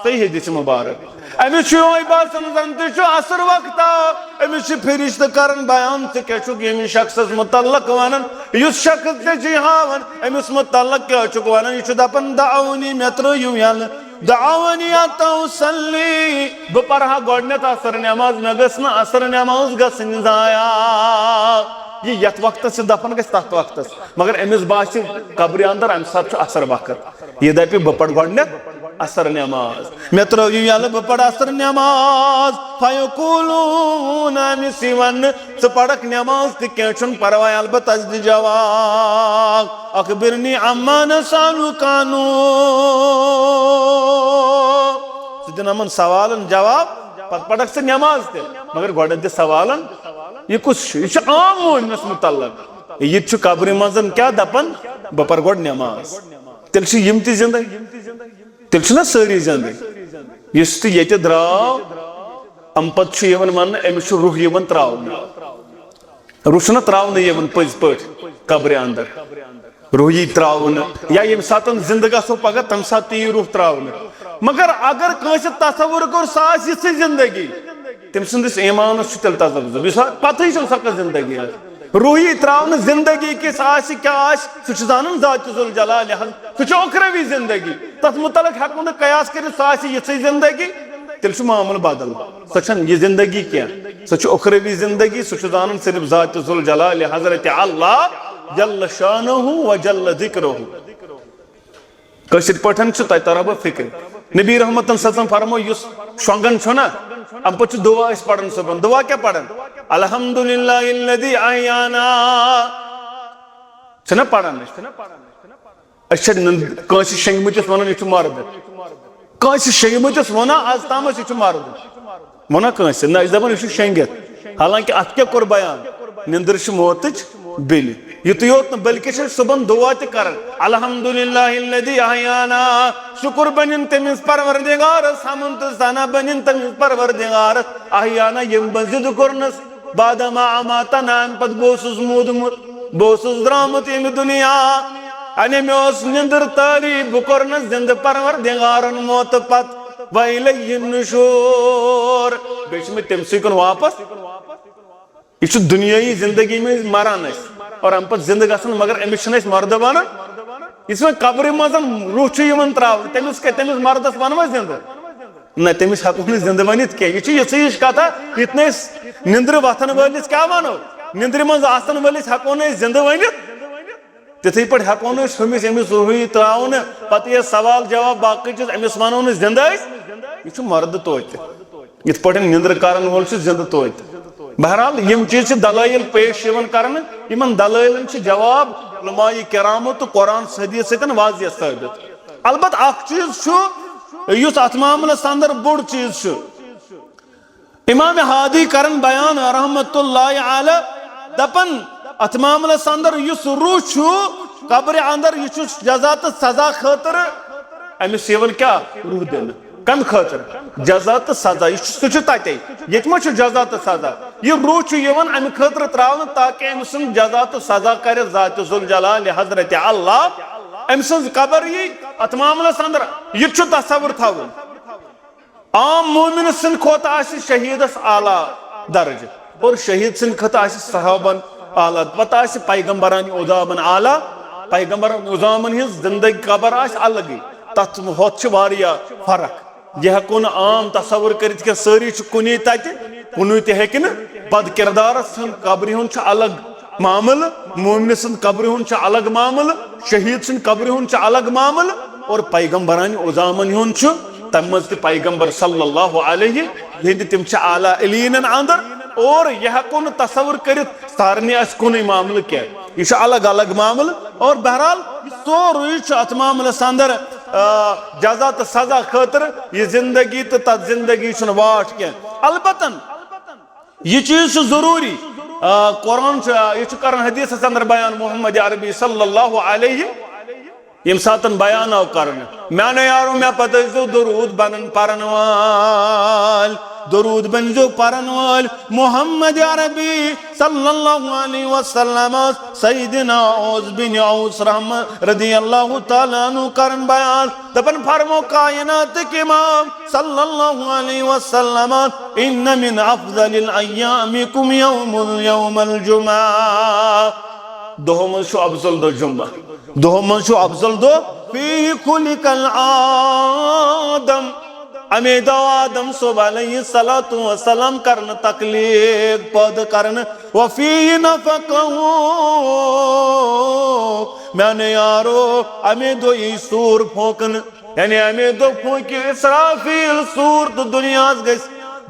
صحیح حدیث مبارک۔ أمِس چھُ یِہوٚے باسان زن تہِ چھُ عصر وقتا۔ أمِس چھِ فرشتہٕ کران بیان، ژٕ کیٛاہ چھُکھ ییٚمِس شخصس متعلق ونان، یُس شخص ژےٚ چھُے ہاوان، أمِس متعلق کیٛاہ چھُکھ ونان؟ یہِ چھُ دپان، دعونی، مےٚ ترٲیِو یلہٕ، دعونی حتی اصلی، بہٕ پرٕ ہا گۄڈٕنٮ۪تھ عصر نٮ۪ماز، مےٚ گٔژھ نہٕ عصر نٮ۪ماز گژھٕنۍ ضایع۔ یہِ یتھ وقتس چھِ دفن گژھِ تتھ وقتس، مگر أمِس باسہِ قبرِ اندر امہِ ساتہٕ چھُ عصر وقت۔ یہِ دپہِ، بہٕ پرٕ گۄڈٕنٮ۪تھ عصر نٮ۪ماز۔ مےٚ ترٲوِو یلہٕ، بہٕ پرٕ عصر نٮ۪ماز۔ فیقولون، أمِس یی وننہٕ، ژٕ پرکھ نٮ۪ماز تہِ کینٛہہ چھُنہٕ پرواے، البتہ اَسہِ دِ جواب۔ اخبرنی عما نسألک عنہ۔ ژٕ دِن یِمن سوالن جواب، پتہٕ پرکھ ژٕ نٮ۪ماز تہِ، مگر گۄڈٕ دِ سوالن، یہِ کُس چھُ؟ یہِ چھُ عام مومنس متعلق۔ یہِ تہِ چھُ قبرِ منٛز کیٛاہ دپان، بہٕ پرٕ گۄڈٕ نٮ۪ماز۔ تیٚلہِ چھِ یِم تہِ زندٕ، تیٚلہِ چھِنہ سٲری زندٕ۔ یُس تہِ ییٚتہِ درٛاو، اَمہِ پتہٕ چھُ یِوان وننہٕ، أمِس چھُ روح یِوان ترٛاونہٕ۔ روح چھُنہ ترٛاونہٕ یِوان پٔزۍ پٲٹھۍ قبرِ اندر۔ روح یی ترٛاونہٕ، یا ییٚمہِ ساتہٕ زندٕ گژھو پگاہ، تَمہِ ساتہٕ تہِ یی روح ترٛاونہٕ۔ مگر اگر کٲنٛسہِ تصور کوٚر، سۄ آسہِ یِژھٕے زندگی، تٔمۍ سٕنٛدِس ایٖمانَس چھُ تیٚلہِ تذبذب۔ یُس اَتھ پَتہٕے چھُنہٕ سۄ کۄس زندگی آسہِ۔ روحی ترٛاونہٕ زندگی کِس آسہِ کیٛاہ آسہِ، سُہ چھُ زانان ذاتِ ذوالجلالِ حض-، سُہ چھُ اُخروی زندگی۔ تَتھ مُتعلق ہٮ۪کو نہٕ قیاس کٔرِتھ سۄ آسہِ یِژھٕے زندگی، تیٚلہِ چھُ معاملہٕ بدل۔ سۄ چھَنہٕ یہِ زندگی کینٛہہ، سۄ چھِ اُخروی زندگی، سُہ چھُ زانان صرف ذاتِ ذوالجلالِ حضرت اللہ جل شانہ و جل ذکرہ۔ کٲشِر پٲٹھۍ چھُ تۄہہِ تران بہٕ فِکرِ۔ نبی رحمتن صلی اللہ علیہ وسلم فرمو، یُس شۄنٛگان چھُ نا، اَمہِ پتہٕ چھُ دُعا أسۍ پران صُبحن۔ دُعا کیٛاہ پران؟ الحمدللہ الذی احیانا۔ چھِنہ پران أسۍ؟ أسۍ چھِ نن-، کٲنٛسہِ شۄنٛگمٕتِس وَنان، یہِ چھُ مردٕ۔ کٲنٛسہِ شۄنٛگمٕتِس وَنان، آز تامَتھ یہِ چھُ مردٕ۔ وَنان کٲنٛسہِ، نہ، أسۍ دَپان، یہِ چھُ شۄنٛگِتھ۔ حالانکہ اَتھ کیٛاہ کوٚر بیان؟ نِندٕر چھِ موتٕچ بِلہِ۔ یُتُے یوت نہٕ، بلکہِ چھِ أسۍ صُبحن دُعا تہِ کران، الحمدللہ الذی احیانا، شُکُر بَنِن تٔمِس پروردگارَس، حمد تہٕ ثنا بَنِن تٔمِس پروردگارَس، احیانا، ییٚمۍ بہٕ زِندٕ کوٚرنَس، بعدما اماتنا، اَمہِ پتہٕ بہٕ اوسُس موٗدمُت، بہٕ اوسُس درٛامُت ییٚمہِ دُنیا۔ یعنی مےٚ اوس نِندٕر تٲری، بہٕ کوٚرنَس زِندٕ پروردگارَن موتہٕ پتہٕ۔ وَإِلَيْهِ النُّشُورُ۔ بیٚیہِ چھُ مےٚ تٔمۍ سٕے کُن واپس۔ یہِ چھُ دُنیٲیی زِندگی منٛز مران أسۍ اور اَمہِ پتہٕ زِندٕ گژھان، مگر أمِس چھِنہٕ أسۍ مردٕ وَنان۔ یُس وۄنۍ قبرِ منٛز روح چھُ یِوان ترٛاونہٕ، تٔمِس کیٛاہ، تٔمِس مردَس وَنوا زِندٕ؟ نہ، تٔمِس ہٮ۪کوکھ نہٕ زِندٕ ؤنِتھ کینٛہہ۔ یہِ چھِ یِژھٕے ہِش کَتھا، یِتھ نہٕ أسۍ نِندرِ وۄتھن وٲلِس کیٛاہ وَنو؟ نِندرِ منٛز آسن وٲلِس ہٮ۪کو نہٕ أسۍ زِندٕ ؤنِتھ۔ تِتھٕے پٲٹھۍ ہٮ۪کو نہٕ أسۍ ہُمِس أمِس روحی ترٛاوو نہٕ، پتہٕ یہِ سوال جواب باقٕے چیٖز، أمِس وَنو نہٕ زِندٕ ٲسۍ، یہِ چھُ مردٕ توتہِ۔ یِتھ پٲٹھۍ نِندٕر کرن وول چھُ زِندٕ توتہِ۔ بہرحال، یِم چیٖز چھِ دلٲیل پیش یِوان کرنہٕ، یِمن دلٲیلن چھِ جواب علماء کرامو تہٕ قرآن حدیث سۭتۍ واضح ثٲبت۔ البتہ اکھ چیٖز چھُ، یُس اتھ معاملس اندر بوٚڑ چیٖز چھُ، امام ہادی کرن بیان رحمت اللہ علیہ، دپن، اتھ معاملس اندر یُس روح چھُ قبرِ اندر، یہِ چھُ جزا تہٕ سزا خٲطرٕ أمِس یِوان کیٛاہ؟ روح دِنہٕ۔ کمہِ خٲطرٕ؟ جزا تہٕ سزا۔ یہِ چھُ، سُہ چھُ تتے۔ ییٚتہِ ما چھُ جزا تہٕ سزا؟ یہِ روح چھُ یِوان امہِ خٲطرٕ ترٛاونہٕ تاکہِ أمۍ سُنٛد جزا تہٕ سزا کرِ ذات ذوالجلال حضرت اللہ۔ أمۍ سٕنٛز قبر یی اتھ معاملس اندر۔ یہِ تہِ چھُ تصور تھاوُن۔ عام مومن سٕنٛدِ کھۄتہٕ آسہِ شہیدس اعلیٰ درجہٕ، اور شہید سٕنٛدِ کھۄتہٕ آسہِ صحابن اعلیٰ، پتہٕ آسہِ پیغمبران عظامن اعلیٰ۔ پیغمبران عظامن ہٕنٛز زندگی قبر آسہِ الگٕے، تتھ ہۄتھ چھِ واریاہ فرق۔ یہِ ہٮ۪کو نہٕ عام تصور کٔرِتھ کینٛہہ، سٲری چھِ کُنی تتہِ، کُنُے تہِ ہیٚکہِ نہٕ۔ بد کردارس ہٕنٛز قبرِ ہُنٛد چھُ الگ معاملہٕ، مومنہِ سٕنٛز قبرِ ہُنٛد چھُ الگ معاملہٕ، شہید سٕنٛدِ قبرِ ہُنٛد چھُ الگ معاملہٕ، اور پیغمبرانِ عظامن ہُنٛد چھُ، تَمہِ منٛز تہِ پیغمبر صلی اللہ علیہ، یِہنٛدِ تِم چھِ اعلیٰ علیٖنن اندر، اور یہِ ہٮ۪کو نہٕ تصور کٔرِتھ سارنٕے آسہِ کُنُے معاملہٕ کینٛہہ، یہِ چھُ الگ الگ معاملہٕ۔ اور بہرحال، یہِ سورُے چھُ اتھ معاملس اندر، آ، جزا تہٕ سزا خٲطرٕ یہِ زندگی، تہٕ تتھ زندگی چھُنہٕ واٹھ کینٛہہ۔ البتہ یہِ چیٖز چھُ ضروٗری۔ آ، قرآن چھُ، آ، یہِ چھُ کران حدیثس اندر بیان محمد عربی صلی اللہ علیہ، ییٚمہِ ساتن بیان آو کرنہٕ، میانیو یارو، مےٚ پتہٕ ٲسۍزیو درود بنن پرن وٲلۍ، درود بنزیو پرن وٲلۍ۔ محمد عربی صلی اللہ علیہ وسلم، سیدنا اوس بن اوس رحمت رضی اللہ تعالیٰ عنہ کرن بیان، دپن، فرمو کائناتٕکۍ امام صلی اللہ علیہ وسلم، ان من افضل الایامکم یوم، یوم الجمعہ۔ دۄہو منٛز چھُ افضل دۄہ جمعہ۔ دۄہو منٛز چھُ افضل دۄہ۔ فیہ خلق الآدم۔ امی دۄہ آدم صٲب علیہ الصلوۃ والسلام کرنہٕ تخلیق، پٲدٕ کرنہٕ۔ وفیہ نفخہ۔ میانہِ یارو، امی دۄہ یی سوٗر پھونکنہٕ۔ یعنی امی دۄہ پھونکہِ اسرافیل سوٗر تہٕ دُنیاہس گژھِ،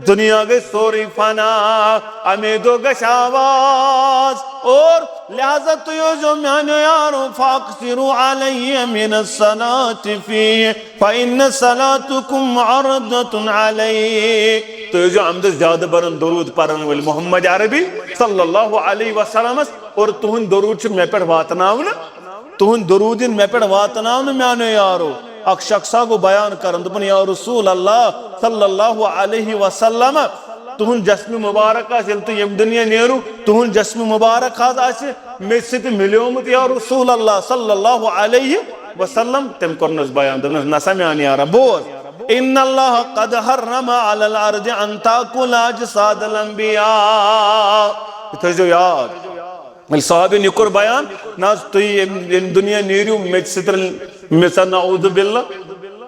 دُنیا گژھِ سورُے فنا۔ امی دۄہ گژھِ آواز۔ اور لہذا تُہۍ ٲسۍزیو میانیو یارو، فاکثروا علیہ من الصلاۃ فیہ فان صلاتکم عرضۃ علیہ۔ تُہۍ ٲسۍزیو امہِ دۄہ زیادٕ برن درود پرن وٲلۍ محمد عربی صلی اللہ علیہ وسلمس، اور تُہنٛد درود چھُ مےٚ پٮ۪ٹھ واتناونہٕ۔ تُہُنٛد درود یِن مےٚ پٮ۪ٹھ واتناونہٕ میانیو یارو۔ اکھ شخصا گوٚو بیان کران، دوٚپُن، یا رسول اللہ صلی اللہ علیہ وسلم، تُہُنٛد جسم مبارک آسہِ، ییٚلہِ تُہۍ ییٚمہِ دُنیا نیرِو، تُہُنٛد جسم مبارک حظ آسہِ مےٚ سۭتۍ مِلیومُت، یا رسول اللہ صلی اللہ علیہ وسلم۔ تٔمۍ کوٚرنَس بیان، دوٚپنَس، نسا میانہِ یارا، بوز، ان اللہ قد حرم علی الارض ان تاکل اجساد الانبیاء۔ یہِ تھٲیزیو یاد۔ ییٚلہِ صحابین یہِ کوٚر بیان، نہ حظ، تُہۍ ییٚمہِ، ییٚمہِ دُنیا نیٖرِو، مےٚ تہِ سۭتۍ میژن، نعوذ باللہ۔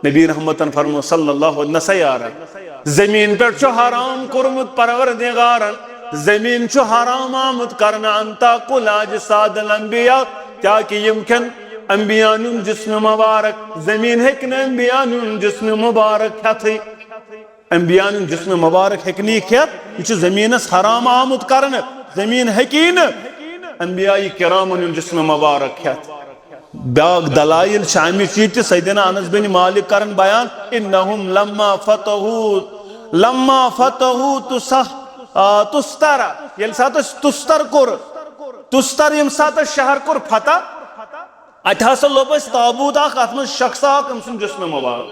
نبی رحمتن فرمو صلی اللہ علیہ، نسا یارا، زمین پٮ۪ٹھ چھُ حرام کوٚرمُت پروردگارن، زمین چھُ حرام آمُت کرنہٕ، ان تاکل اجساد الانبیاء، تاکہ یِم کھٮ۪ن انبیاءن ہُنٛد جسم مبارک۔ زمین ہیٚکہِ نہٕ انبیاءن ہُنٛد جسم مبارک کھٮ۪تھٕے۔ انبیاءن ہُنٛد جسم مبارک ہیٚکہِ نہٕ یہِ کھٮ۪تھ، یہِ چھُ زمینس حرام آمُت کرنہٕ۔ زمین ہیٚکی نہٕ انبیاء کرامن ہُنٛد جسم مبارک کھٮ۪تھ۔ بیاکھ دلائل چھِ اَمِچ یہِ تہِ، سیدنا انس بن مالک کرن بیان، انہم لما فتحوا، لما فتحوا تسح-، آ، تستر، ییٚلہِ ساتہٕ اَسہِ تستر کوٚر، تستر ییٚمہِ ساتہٕ اَسہِ شہر کوٚر فتح، اَتہِ ہسا لوٚب اَسہِ تابوت اکھ، اَتھ منٛز شخص اکھ، أمۍ سُنٛد جسم مبارک۔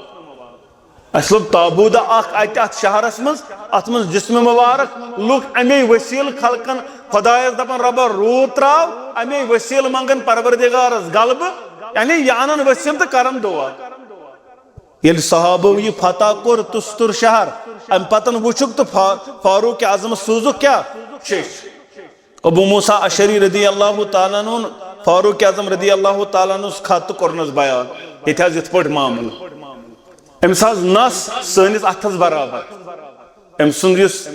اَسہِ لوٚب تابوٗدہ اکھ اَتہِ اَتھ شہرس منٛز، اَتھ منٛز جسم مبارک۔ لُکھ اَمے وسیٖلہٕ خلقن خۄدایس دَپان، "رۄبا، روٗد ترٛاو"، اَمے وسیٖلہٕ منٛگان پروردگارس غلبہٕ، یعنی یہِ اَنان ؤسِم تہٕ کران دُعا۔ ییٚلہِ صحابو یہِ فتح کوٚر تُستُر شہر، اَمہِ پتن وُچھُکھ تہٕ فا-، فاروق اعظمس سوٗزُکھ کیٛاہ؟ شیٚچھ۔ ابو موسیٰ اشعری رضی اللہ تعالیٰ عنہ، فاروق اعظم رضی اللہ تعالیٰ عنہ ہس خط تہٕ کوٚرنس بیان، ییٚتہِ حظ یِتھ پٲٹھۍ معاملہٕ۔ أمِس حظ نس سٲنِس اتھس برابر۔ أمۍ سُنٛد یُس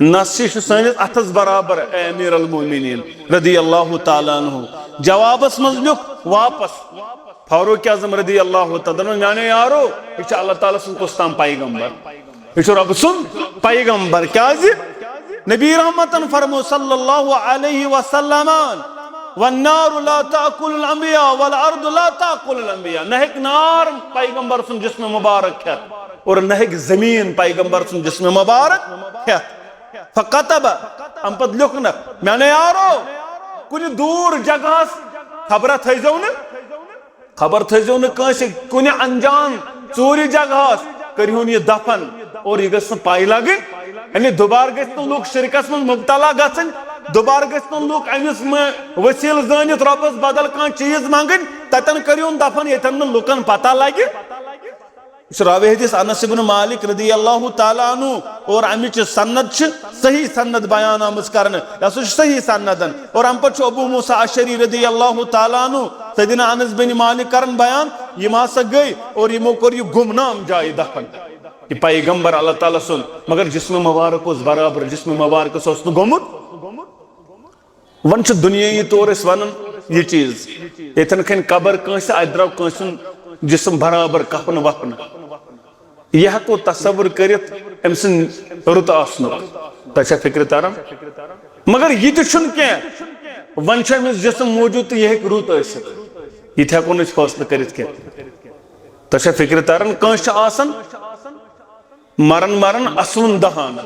نس چھُ، یہِ چھُ سٲنِس اتھس برابر، اے امیر المومنین رضی اللہ تعالیٰ عنہ۔ جوابس منٛز لیوٚکھ، واپس۔ فاروق اعظم رضی اللہ تعالیٰ عنہ، میانیو یارو، یہِ چھُ اللہ تعالیٰ سُنٛد کُس تام پیغمبر، یہِ چھُ رۄبہٕ سُنٛد پیغمبر۔ کیازِ؟ نبی رحمتن فرمو صلی اللہ علیہ وسلم، "والنار لا تأكل الأنبياء والأرض لا تأكل الأنبياء"، نہ ہیٚکہِ نار پیغمبر سُنٛد جسم مبارک کھٮ۪تھ اور نہ ہیٚکہِ زمین پیغمبر سُنٛد جسم مبارک کھٮ۪تھ۔ فکتب، امہِ پتہٕ لیوٚکھنکھ، میانیو یارو، کُنہِ دوٗر جگہس خبرا تھٲیزیو نہٕ، خبر تھٲیزیو نہٕ کٲنٛسہِ، کُنہِ انجان ژوٗرِ جگہس کٔرۍہُن یہِ دفن اور یہِ گٔژھ نہٕ پاے لگٕنۍ۔ یعنی دوبارٕ گٔژھۍ نہٕ لُکھ شرکس منٛز مبتلا گژھٕنۍ، دوبارٕ گٔژھۍ نہٕ لُکھ أمِس مہٕ وسیلہٕ زٲنِتھ رۄبس بدل کانٛہہ چیٖز منٛگٕنۍ، تتٮ۪ن کٔرۍہُن دفن ییٚتٮ۪ن نہٕ لُکن پتہ لگہِ۔ یہِ چھُ راوی حدیث انس ابن مالک رضی اللہ تعالیٰ عنہ، اور امِچ سند چھِ صحیح سند بیان آمٕژ کرنہٕ، یہِ ہسا چھُ صحیح سندن۔ اور امہِ پتہٕ چھُ ابو موسیٰ اشعری رضی اللہ تعالیٰ عنہ، سیدنا انس بن مالک کران بیان، یِم ہسا گٔے اور یِمو کوٚر یہِ گمنام جایہِ دفن، یہِ پیغمبر اللہ تعالیٰ سُنٛد، مگر جسم مبارک اوس برابر، جسم مبارکس اوس نہٕ گوٚمُت۔ وۄنۍ چھُ دُنیٲیی طور أسۍ وَنان یہِ چیٖز، ییٚتٮ۪ن کھَنہِ قبر کٲنٛسہِ، اَتہِ درٛاو کٲنٛسہِ ہُنٛد جسم برابر کفنہٕ وفنہٕ۔ یہِ ہٮ۪کو تصور کٔرِتھ أمۍ سٕنٛدِ رُت آسنُک۔ تۄہہِ چھا فِکرِ تران؟ مگر یہِ تہِ چھُنہٕ کینٛہہ، وۄنۍ چھُ أمِس جسم موٗجوٗد تہٕ یہِ ہیٚکہِ رُت ٲسِتھ۔ یہِ تہِ ہٮ۪کو نہٕ أسۍ فٲصلہٕ کٔرِتھ کینٛہہ۔ تۄہہِ چھا فِکرِ تران؟ کٲنٛسہِ چھُ آسان مرن مرن اصلن دہان۔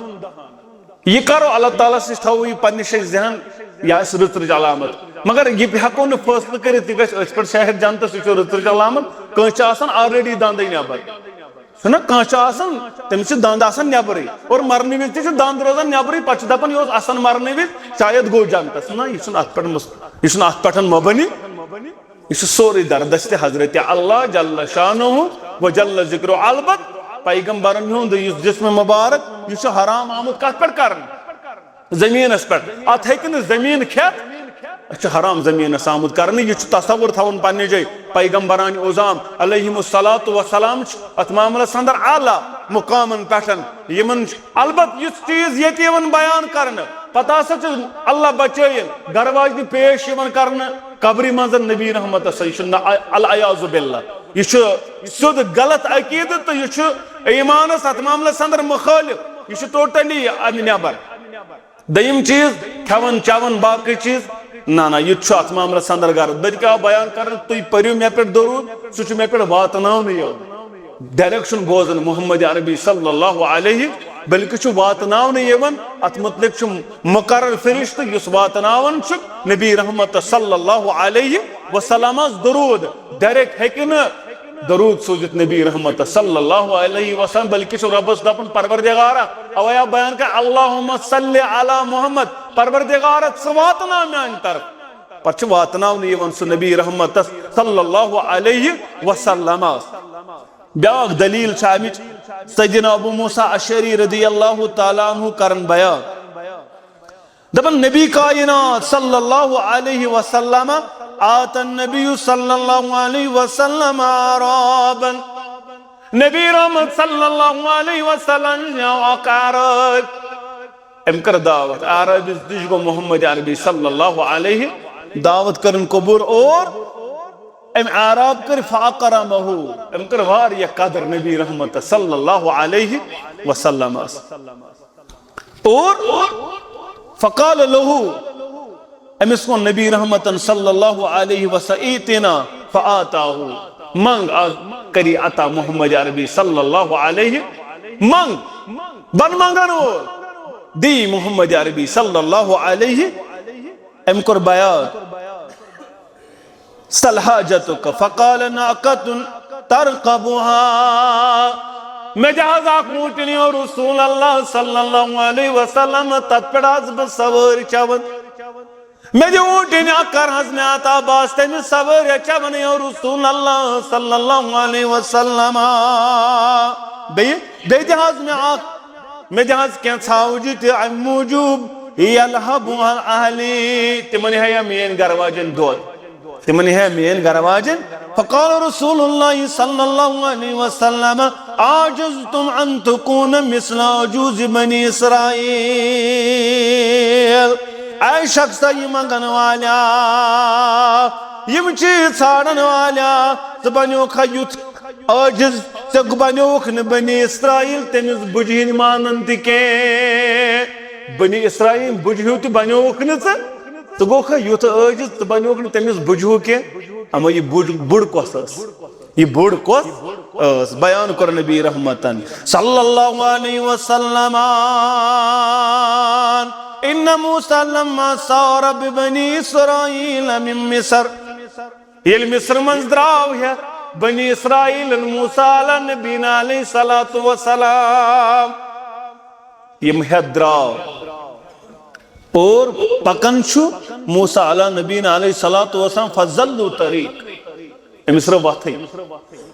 یہِ کرو اللہ تعالیٰ سٕنٛز، تھاوو یہِ پننہِ جایہِ ذہن، یہِ آسہِ رٕژ رٕژ علامت۔ مگر یہِ ہٮ۪کو نہٕ فٲصلہٕ کٔرِتھ، یہِ گژھِ أتھۍ پٮ۪ٹھ شاہد جنتس، یہِ چھُ رٕژ رٕژ علامت۔ کٲنٛسہِ چھِ آسان already دندٕے نٮ۪بر، چھُنہ؟ کانٛہہ چھُ آسان، تٔمِس چھِ دند آسان نٮ۪برٕے، اور مرنہٕ وِزِ تہِ چھُ دند روزان نٮ۪برٕے، پتہٕ چھُ دپان، یہِ اوس آسان مرنہٕ وِزِ، شاید گوٚو جنتس۔ نہ، یہِ چھُنہٕ اتھ پٮ۪ٹھ مس-، یہِ چھُنہٕ اتھ پٮ۪ٹھ مبنی۔ یہِ چھُ سورُے در دست حضرت اللہ جل شانہ و جل ذکرہ۔ البت پیغمبرن ہُنٛد یُس جسم مبارک، یہِ چھُ حرام آمُت کتھ پٮ۪ٹھ کرنہٕ؟ زٔمیٖنس پٮ۪ٹھ۔ اتھ ہیٚکہِ نہٕ زٔمیٖن کھٮ۪تھ، یہِ چھُ حرام زٔمیٖنس آمُت کرنہٕ۔ یہِ چھُ تصور تھاوُن پننہِ جایہِ۔ پیغمبران عظام علیہم الصلوۃ والسلام چھِ اتھ معاملس اندر اعلیٰ مقامن پٮ۪ٹھ۔ یِمن چھُ البت یُس چیٖز ییٚتہِ یِوان بیان کرنہٕ، پتہٕ ہسا چھُ اللہ بچٲیِن گرٕ واجنہِ پیش یِوان کرنہٕ قبرِ منٛز نبی رحمتس۔ یہِ چھُ نہ-، العیاذ باللہ، یہِ چھُ سیوٚد غلط عقیدٕ تہٕ یہِ چھُ ایمانس اتھ معاملس اندر مخٲلف، یہِ چھُ totally امہِ نٮ۪بر۔ دوٚیِم چیٖز، کھٮ۪وان چٮ۪وان باقٕے چیٖز، نہ نہ، یہِ تہِ چھُ اتھ معاملس اندر غلط۔ بلکہِ آو بیان کرنہٕ، تُہۍ پٔرِو مےٚ پٮ۪ٹھ درود، سُہ چھُ مےٚ پٮ۪ٹھ واتناونہٕ یِوان۔ Direct چھُنہٕ بوزان محمد عربی صلی اللہ علیہ، بلکہِ چھُ واتناونہٕ یِوان۔ اتھ متعلق چھُ مقرر فرشتہٕ یُس واتناوان چھُ نبی رحمت صلی اللہ علیہ وسلمس درود۔ Direct ہیٚکہِ نہٕ درود سوٗزِتھ نبی رحمت صلی اللہ علیہ وسلم، بلکہِ چھُ رۄبس دپان، پروردگارا، اوے آو بیان کر، اللہم صلی علی محمد، پروردگارا، ژٕ واتناو میانہِ طرف۔ پتہٕ چھُ واتناونہٕ یِوان سُہ نبی رحمتس صلی اللہ علیہ وسلمس۔ بیاکھ دلیل چھِ امِچ، سیدنا ابو موسیٰ اشعری رضی اللہ تعالیٰ عنہ کرن بیان۔ دپان، نبی کائنات صلی اللہ علیہ وسلم، آت النبی صلی اللہ علیہ وسلم اعرابا۔ نبی رحمت صلی اللہ علیہ وسلم نِیو اکھ اعراب۔ أمۍ کٔر دعوت، اعرابس نِش گوٚو محمد عربی صلی اللہ علیہ، دعوت کٔرٕن قبول اور أمۍ اعراب کٔر فاکرمہ، أمۍ کٔر واریاہ قدر نبی رحمت صلی اللہ علیہ وسلمس۔ اور فقال لہ، أمِس ووٚن نبی رحمتن صلی اللہ علیہ وسلم، اعطنا فاعطاہ، منگ، آز کری عطا محمد عربی صلی اللہ علیہ، منگ، بن منگن وول، دی محمد عربی صلی اللہ علیہ۔ أمۍ کوٚر بیان، سل حاجتک، فقال ناقة ترقبها۔ مےٚ دِ حظ اکھ اوٗنٹنی، او رسول اللہ صلی اللہ علیہ وسلم، تتھ پٮ۪ٹھ آسہٕ بہٕ سوٲرۍ چٮ۪وان۔ مےٚ دِ اوٗنٹنی اکھ، کر حظ مےٚ عطا، بہٕ آسہٕ تٔمِس سوٲرۍ چٮ۪وان، او رسول اللہ صلی اللہ علیہ وسلم۔ بیٚیہِ، بیٚیہِ دِ حظ مےٚ اکھ، مےٚ دِ حظ کینٛہہ ژھاوجہِ تہِ، امہِ موٗجوٗب یلہبها اہلی، تِمن ہیٚیہِ ہا میٲنۍ گرٕ واجٮ۪ن دۄد۔ تِمن ہیٚیہِ ہا میٲنۍ گرٕ واجٮ۪ن۔ فقال رسول اللہ صلی اللہ علیہ وسلم، عجزتم ان تکون مثل عجوز بنی اسرائیل۔ اے شخصا، یہِ منٛگن والیا، یِم چیٖز ژھانٛڈن والیا، ژٕ بنیوکھا یُتھ عٲجِز، ژےٚ بنیووُکھ نہٕ بنی اسرائیل تٔمِس بُجہِ ہِنٛدۍ مانن تہِ کینٛہہ۔ بنی اسرائیل بُجہِ ہیوٗ تہِ بنیووُکھ نہٕ ژٕ، ژٕ گوکھا یُتھ عٲجِز، ژٕ بنیوکھ نہٕ تٔمِس بُجہِ ہیوٗ کینٛہہ۔ اما یہِ بُڈ، بُڈ کۄس ٲس؟ یہِ بُڈ کۄس ٲس؟ بیان کوٚر نبی رحمتن صلی اللہ علیہ وسلم، ان موسیٰ لما سار ببنی اسرائیل من مصر۔ ییٚلہِ مصر منٛز درٛاو ہٮ۪تھ بنی اسرائیلن موسیٰ علیٰ نبینا علیہ الصلوۃ والسلام، یِم ہٮ۪تھ درٛاو اور پکان چھُ موسیٰ علیٰ نبینا علیہ الصلوۃ والسلام، فضلوا طریق، أمِس رٲو وتھٕے،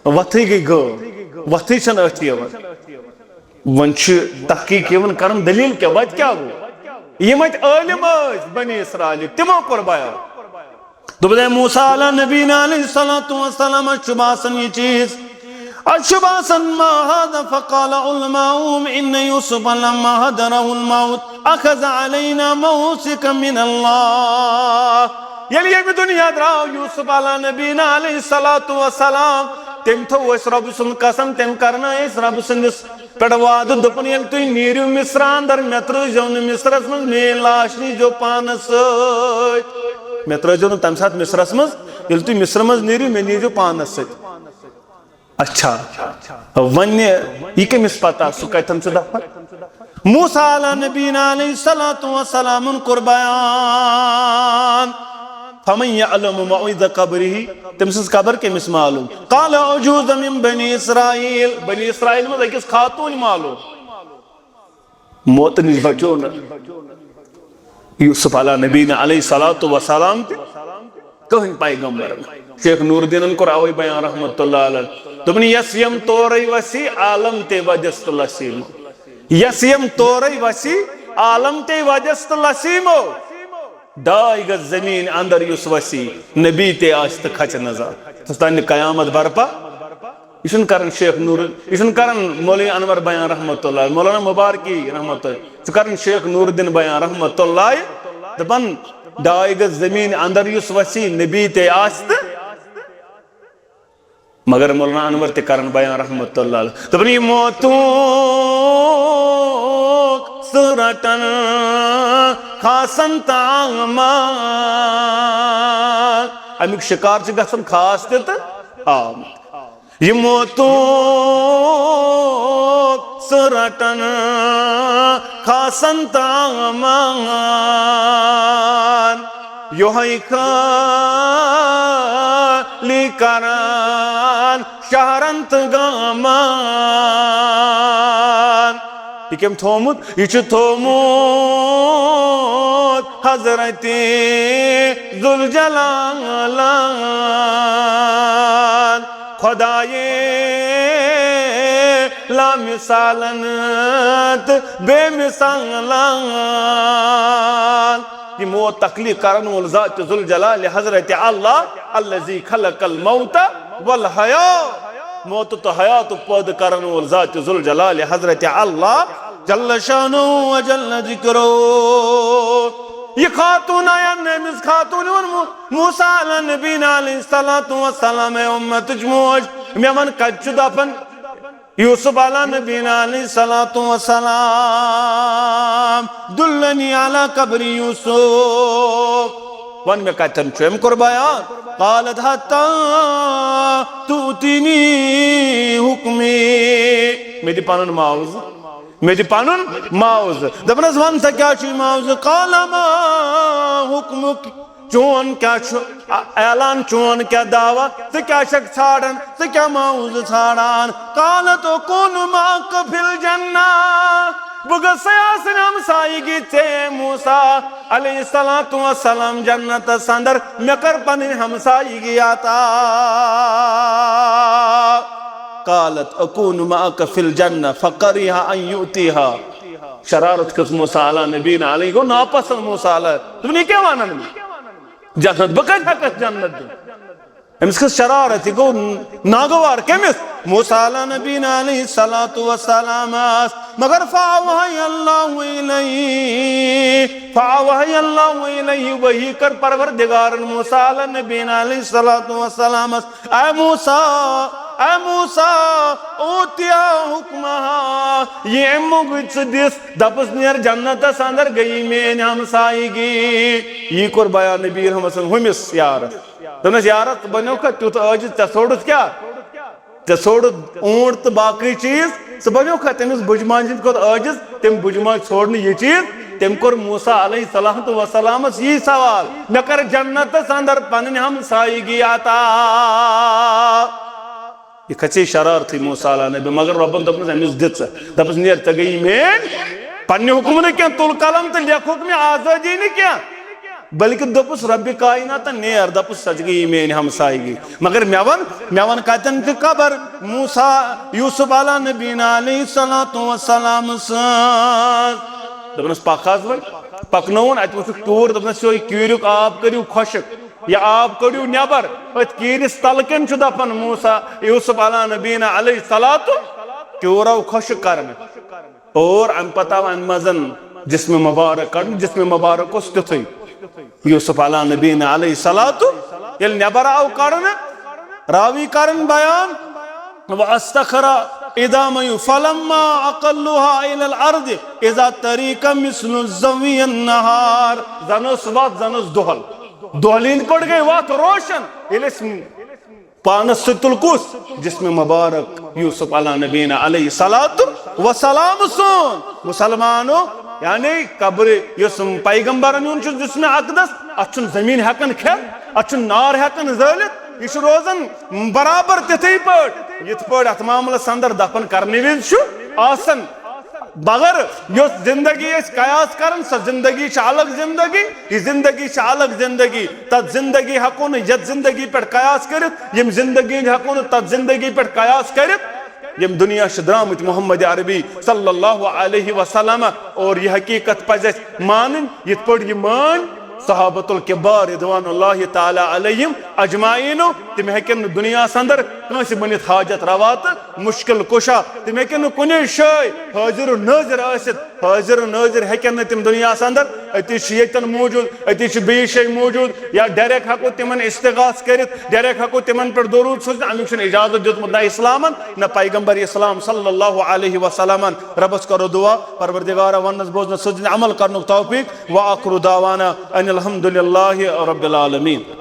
وتھٕے گٔے غٲب، وتھٕے چھنہٕ أتھۍ یِوان۔ وۄنۍ چھِ تحقیق یِوان کران، دٔلیٖل کیٛاہ، وَتہِ کیٛاہ گوٚو؟ یِم اَتہِ عٲلِم ٲسۍ بنی اسرائیلٕکۍ، تِمو کوٚر بیان۔ دوٚپُن، اے موسیٰ علیٰ نبینا علیہ الصلوۃ والسلام، اَسہِ چھُ باسان یہِ چیٖز، اَسہِ چھُ باسان، ما هذا؟ فقال علماؤهم ان یوسف لما حضره الموت اخذ علینا موثقا من اللہ۔ ییٚلہِ ییٚمہِ دُنیا درٛاو یوسف علیٰ نبینا علیہ الصلوۃ والسلام، تٔمۍ تھوٚو اَسہِ رۄبہٕ سُنٛد قسم، تٔمۍ کرنٲے أسۍ رۄبہٕ سٕنٛدِس پٮ۪ٹھ وعدٕ، دوٚپُن، ییٚلہِ تُہۍ نیٖرِو مصران در، مےٚ ترٛٲوزیو نہٕ مصرس منٛز، میٛٲنۍ لاش نیٖزیو پانس سۭتۍ۔ مےٚ ترٛٲوزیو نہٕ تَمہِ ساتہٕ مصرس منٛز، ییٚلہِ تُہۍ مصرٕ منٛز نیٖرِو، مےٚ نیٖزیو پانس سۭتۍ۔ اچھا، وۄنۍ یہِ کٔمِس پتہ، سُہ کتٮ۪ن چھُ دفن؟ موسیٰ علیٰ نبینا علیہ الصلوۃ والسلامن کوٚر بیان، فمن یعلم موعظ قبرہ، تٔمۍ سٕنٛز قبر کٔمِس معلوم؟ قال عجوز من بنی اسرائیل، بنی اسرائیل منٛز أکِس خاتوٗنۍ معلوم۔ موتہٕ نِش بچو نہٕ یوسف علیٰ نبینا علیہ الصلوۃ والسلام تہِ کٕہٕنۍ پیغمبر۔ شیخ نور الدینن کوٚر اوے بیان رحمت اللہ علیہ، دوٚپُن، یس یم تورے وسی عالم تے ودس تہٕ لسیمو۔ یس یم تورے وسی عالم تے ودس تہٕ لسیمو۔ ڈاے گز زمین اندر یُس وسی، نبی تے آسہِ تہٕ کھژِ نہٕ زانٛہہ۔ توٚتام نہٕ قیامت برپا۔ یہِ چھُنہٕ کران شیخ نور، یہِ چھُنہٕ کران مولوی انور بیان رحمت اللہ، مولانا مبارکی رحمت اللہ، یہِ چھُ کران شیخ نور الدین بیان رحمت اللہ۔ دپان، ڈاے گز زمین اندر یُس وسی، نبی تے آسہِ تہٕ مگر مولانا انور تہِ کران بیان رحمت اللہ علیہ۔ دپان، یہِ موتُک سُہ رٹان خاصن تہٕ عامن۔ امیُک شکار چھِ گژھان خاص تہِ تہٕ عام۔ یہِ موتُک سُہ رٹان خاصن تہٕ عامن۔ یۄہے خٲلی کران شہرن تہٕ گامن۔ یہِ کٔمۍ تھوٚومُت؟ یہِ چھُ تھوٚومُت حضرت ذوالجلالن، خدایے لامثالن تہٕ بے مثالن۔ یہِ موت تخلیق کرن وول ذات ذوالجلال حضرت اللہ، الذی خلق الموت والحیات۔ موت تہٕ حیات پٲدٕ کرن وول ذات ذوالجلال حضرت اللہ جل شانہ و جل ذکرہ۔ یہِ خاتون آیا نٔمِس خاتون ووٚن مو-، موسیٰ علیٰ نبینا علیہ الصلوۃ والسلام، اے اُمتٕچ موج، مےٚ وَن کَتہِ چھُ دفن یوسف علیٰ نبینا علیہ الصلوۃ والسلام؟ دلنی علی قبر یوسف۔ وَن مےٚ کَتٮ۪ن چھُ؟ أمۍ کوٚر بیان، قالت حتی تؤتینی حکمی، مےٚ دِ پنُن معاوضہٕ، مےٚ دِ پنُن معاوضہٕ۔ دپان حظ، وَن سا کیٛاہ چھُے معاوضہٕ؟ قال ما حکمک، چون کیٛاہ چھُ اعلان، چون کیٛاہ دعویٰ، ژٕ کیٛاہ چھکھ ژھانڈان، ژٕ کیٛاہ معاوضہٕ ژھانڈان؟ قالت اکون معک فی الجنہ، بہٕ گژھے آسٕنۍ ہمسایگی ژےٚ موسیٰ علیہ الصلوۃ والسلام جنتس اندر، مےٚ کر پنٕنۍ ہمسایگی عطا۔ قالت اکون معک فی الجنہ فکرہ ان یؤتیہا۔ شرارت کھٔژ موسیٰ علیٰ نبینا علیہ، گوٚو ناپسند موسیٰ علیٰ۔ دوٚپُن، یہِ کیٛاہ ونان؟ جنت، بہٕ کتہِ ہٮ۪کس جنت دِتھ؟ أمِس کھٔژ شرارت، یہِ گوٚو ناگوار۔ کٔمِس؟ موسیٰ علیٰ نبینا علیہ الصلوۃ والسلامس۔ مگر فأوحی اللہ الیہ، فأوحی اللہ الیہ، وحی کٔر پروردگارن موسیٰ علیٰ نبینا علیہ الصلوۃ والسلامس، اے موسیٰ، اے موسیٰ، اوتیا حکمہا، یہِ اَمیُک ژٕ دِس، دَپُس نیر جنتس اندر، گٔیی میٲنۍ ہمسایگی۔ یی کوٚر بیان نبی رحمت صلی اللہ علیہ وسلم ہُمِس یارس۔ دوٚپنس، یارا، ژٕ بنیوکھا تیُتھ عٲجز، ژےٚ ژھوڑُتھ کیٛاہ؟ ژےٚ ژھوڑُتھ اوٗنٹ تہٕ باقٕے چیٖز، ژٕ بنیوکھا تٔمِس بُجہِ ماجہِ ہٕنٛدِ کھۄتہٕ عٲجز؟ تٔمۍ بُجہِ ماجہِ ژھوڑ نہٕ یہِ چیٖز، تٔمۍ کوٚر موسیٰ علیہ الصلوۃ والسلامس یی سوال، مےٚ کر جنتس اندر پنٕنۍ ہمسایگی عطا۔ یہِ کھژے شرارتھٕے موسیٰ علیٰ نبی، مگر رۄبن دوٚپنس، أمِس دِ ژٕ، دپس، نیر، ژےٚ گٔیی میٲنۍ پننہِ حُکمہٕ نہٕ کینٛہہ، تُل قلم تہٕ لیکھُکھ مےٚ آزٲدی نہٕ کینٛہہ، بلکہِ دوٚپُس، رۄبِ کائناتن، نیر، دپُس، سۄ تہِ گٔیی میٲنۍ ہمسایگی۔ مگر مےٚ وَن، مےٚ وَن، کَتٮ۪ن چھِ قبر موسیٰ، یوسف علیٰ نبینا علیہ الصلوۃ والسلام سٕنٛز؟ دوٚپنَس، پَکھ حظ وۄنۍ۔ پَکنووُن، اَتہِ وٕچھُکھ کیوٗر، دوٚپنَس، یِہوٚے کیٖریُک آب کٔرِو خۄشٕک، یہِ آب کٔڑِو نٮ۪بر۔ أتھۍ کیٖرِس تَلہٕ کَنۍ چھُ دَفن موسیٰ، یوسف علیٰ نبینا علیہ الصلوۃ، کیوٗر آو خۄشٕک کرنہٕ۔ اور امہِ پتہٕ آو امہِ منٛز جسم مبارک کڑنہٕ۔ جسم مبارک اوس تیُتھُے یوسف علیٰ نبینا علیہ الصلوۃ، ییٚلہِ نٮ۪بر آو کڑنہٕ، راوی کرن بیان، "واستخر عظامه فلما اقلوها الى الارض اذا طريق مثل زوي النهار"۔ زن ٲس وتھ، زن ٲس دۄہل، دۄہلہِ ہٕنٛدۍ پٲٹھۍ گٔے وتھ روشن۔ ییٚلہِ أسۍ پانس سۭتۍ تُل کُس؟ جسم مبارک یوسف علیٰ نبینا علیہ الصلوۃ والسلام سون۔ مسلمانو، یعنی قبر یُس پیغمبرن ہُنٛد چھُ جسم اقدس، اتھ چھُنہٕ زمین ہٮ۪کان کھٮ۪تھ، اتھ چھُنہٕ نار ہٮ۪کان زٲلِتھ، یہِ چھُ روزان برابر تِتھٕے پٲٹھۍ، یِتھ پٲٹھۍ اتھ معاملس اندر دفن کرنہٕ وِزِ چھُ آسان۔ مگر یۄس زندگی أسۍ قیاس کران، سۄ زندگی چھِ الگ زندگی، یہِ زندگی چھِ الگ زندگی۔ تتھ زندگی ہٮ۪کو نہٕ یتھ زندگی پٮ۪ٹھ قیاس کٔرِتھ، ییٚمہِ زندگی ہٕنٛدۍ ہٮ۪کو نہٕ تتھ زندگی پٮ۪ٹھ قیاس کٔرِتھ، ییٚمہِ دُنیا چھِ درٛامٕتۍ محمد عربی صلی اللہ علیہ وسلم۔ اور یہِ حقیقت پزِ اسہِ مانٕنۍ، یِتھ پٲٹھۍ یہِ مٲنۍ صحابۃ الکبار رضوان اللہ تعالیٰ علیہم اجمعینو۔ تِم ہیٚکن نہٕ دُنیاہس اندر کٲنٛسہِ بٔنِتھ حاجت روا تہٕ مشکل کشا، تِم ہیٚکن نہٕ کُنے جایہِ حٲضِر و نٲظِر ٲسِتھ۔ حٲضِر و نٲظِر ہیٚکن نہٕ تِم دُنیاہس اندر۔ أتی چھِ ییٚتٮ۪ن موجود، أتی چھِ بیٚیِس جایہِ موجود، یا direct ہیٚکو تِمن استغاث کٔرِتھ، direct ہیٚکو تِمن پٮ۪ٹھ درود سوٗزِتھ۔ امیُک چھُنہٕ اجازت دیُتمُت نہ اسلامن نہ پیغمبر اسلام صلی اللہ علیہ وسلمن۔ ربس کرو دعا، پروردگارا، وننس بوزنس سۭتۍ سۭتۍ عمل کرنُک توفیق۔ وآخر دعوانا ان الحمد للہ رب العالمین۔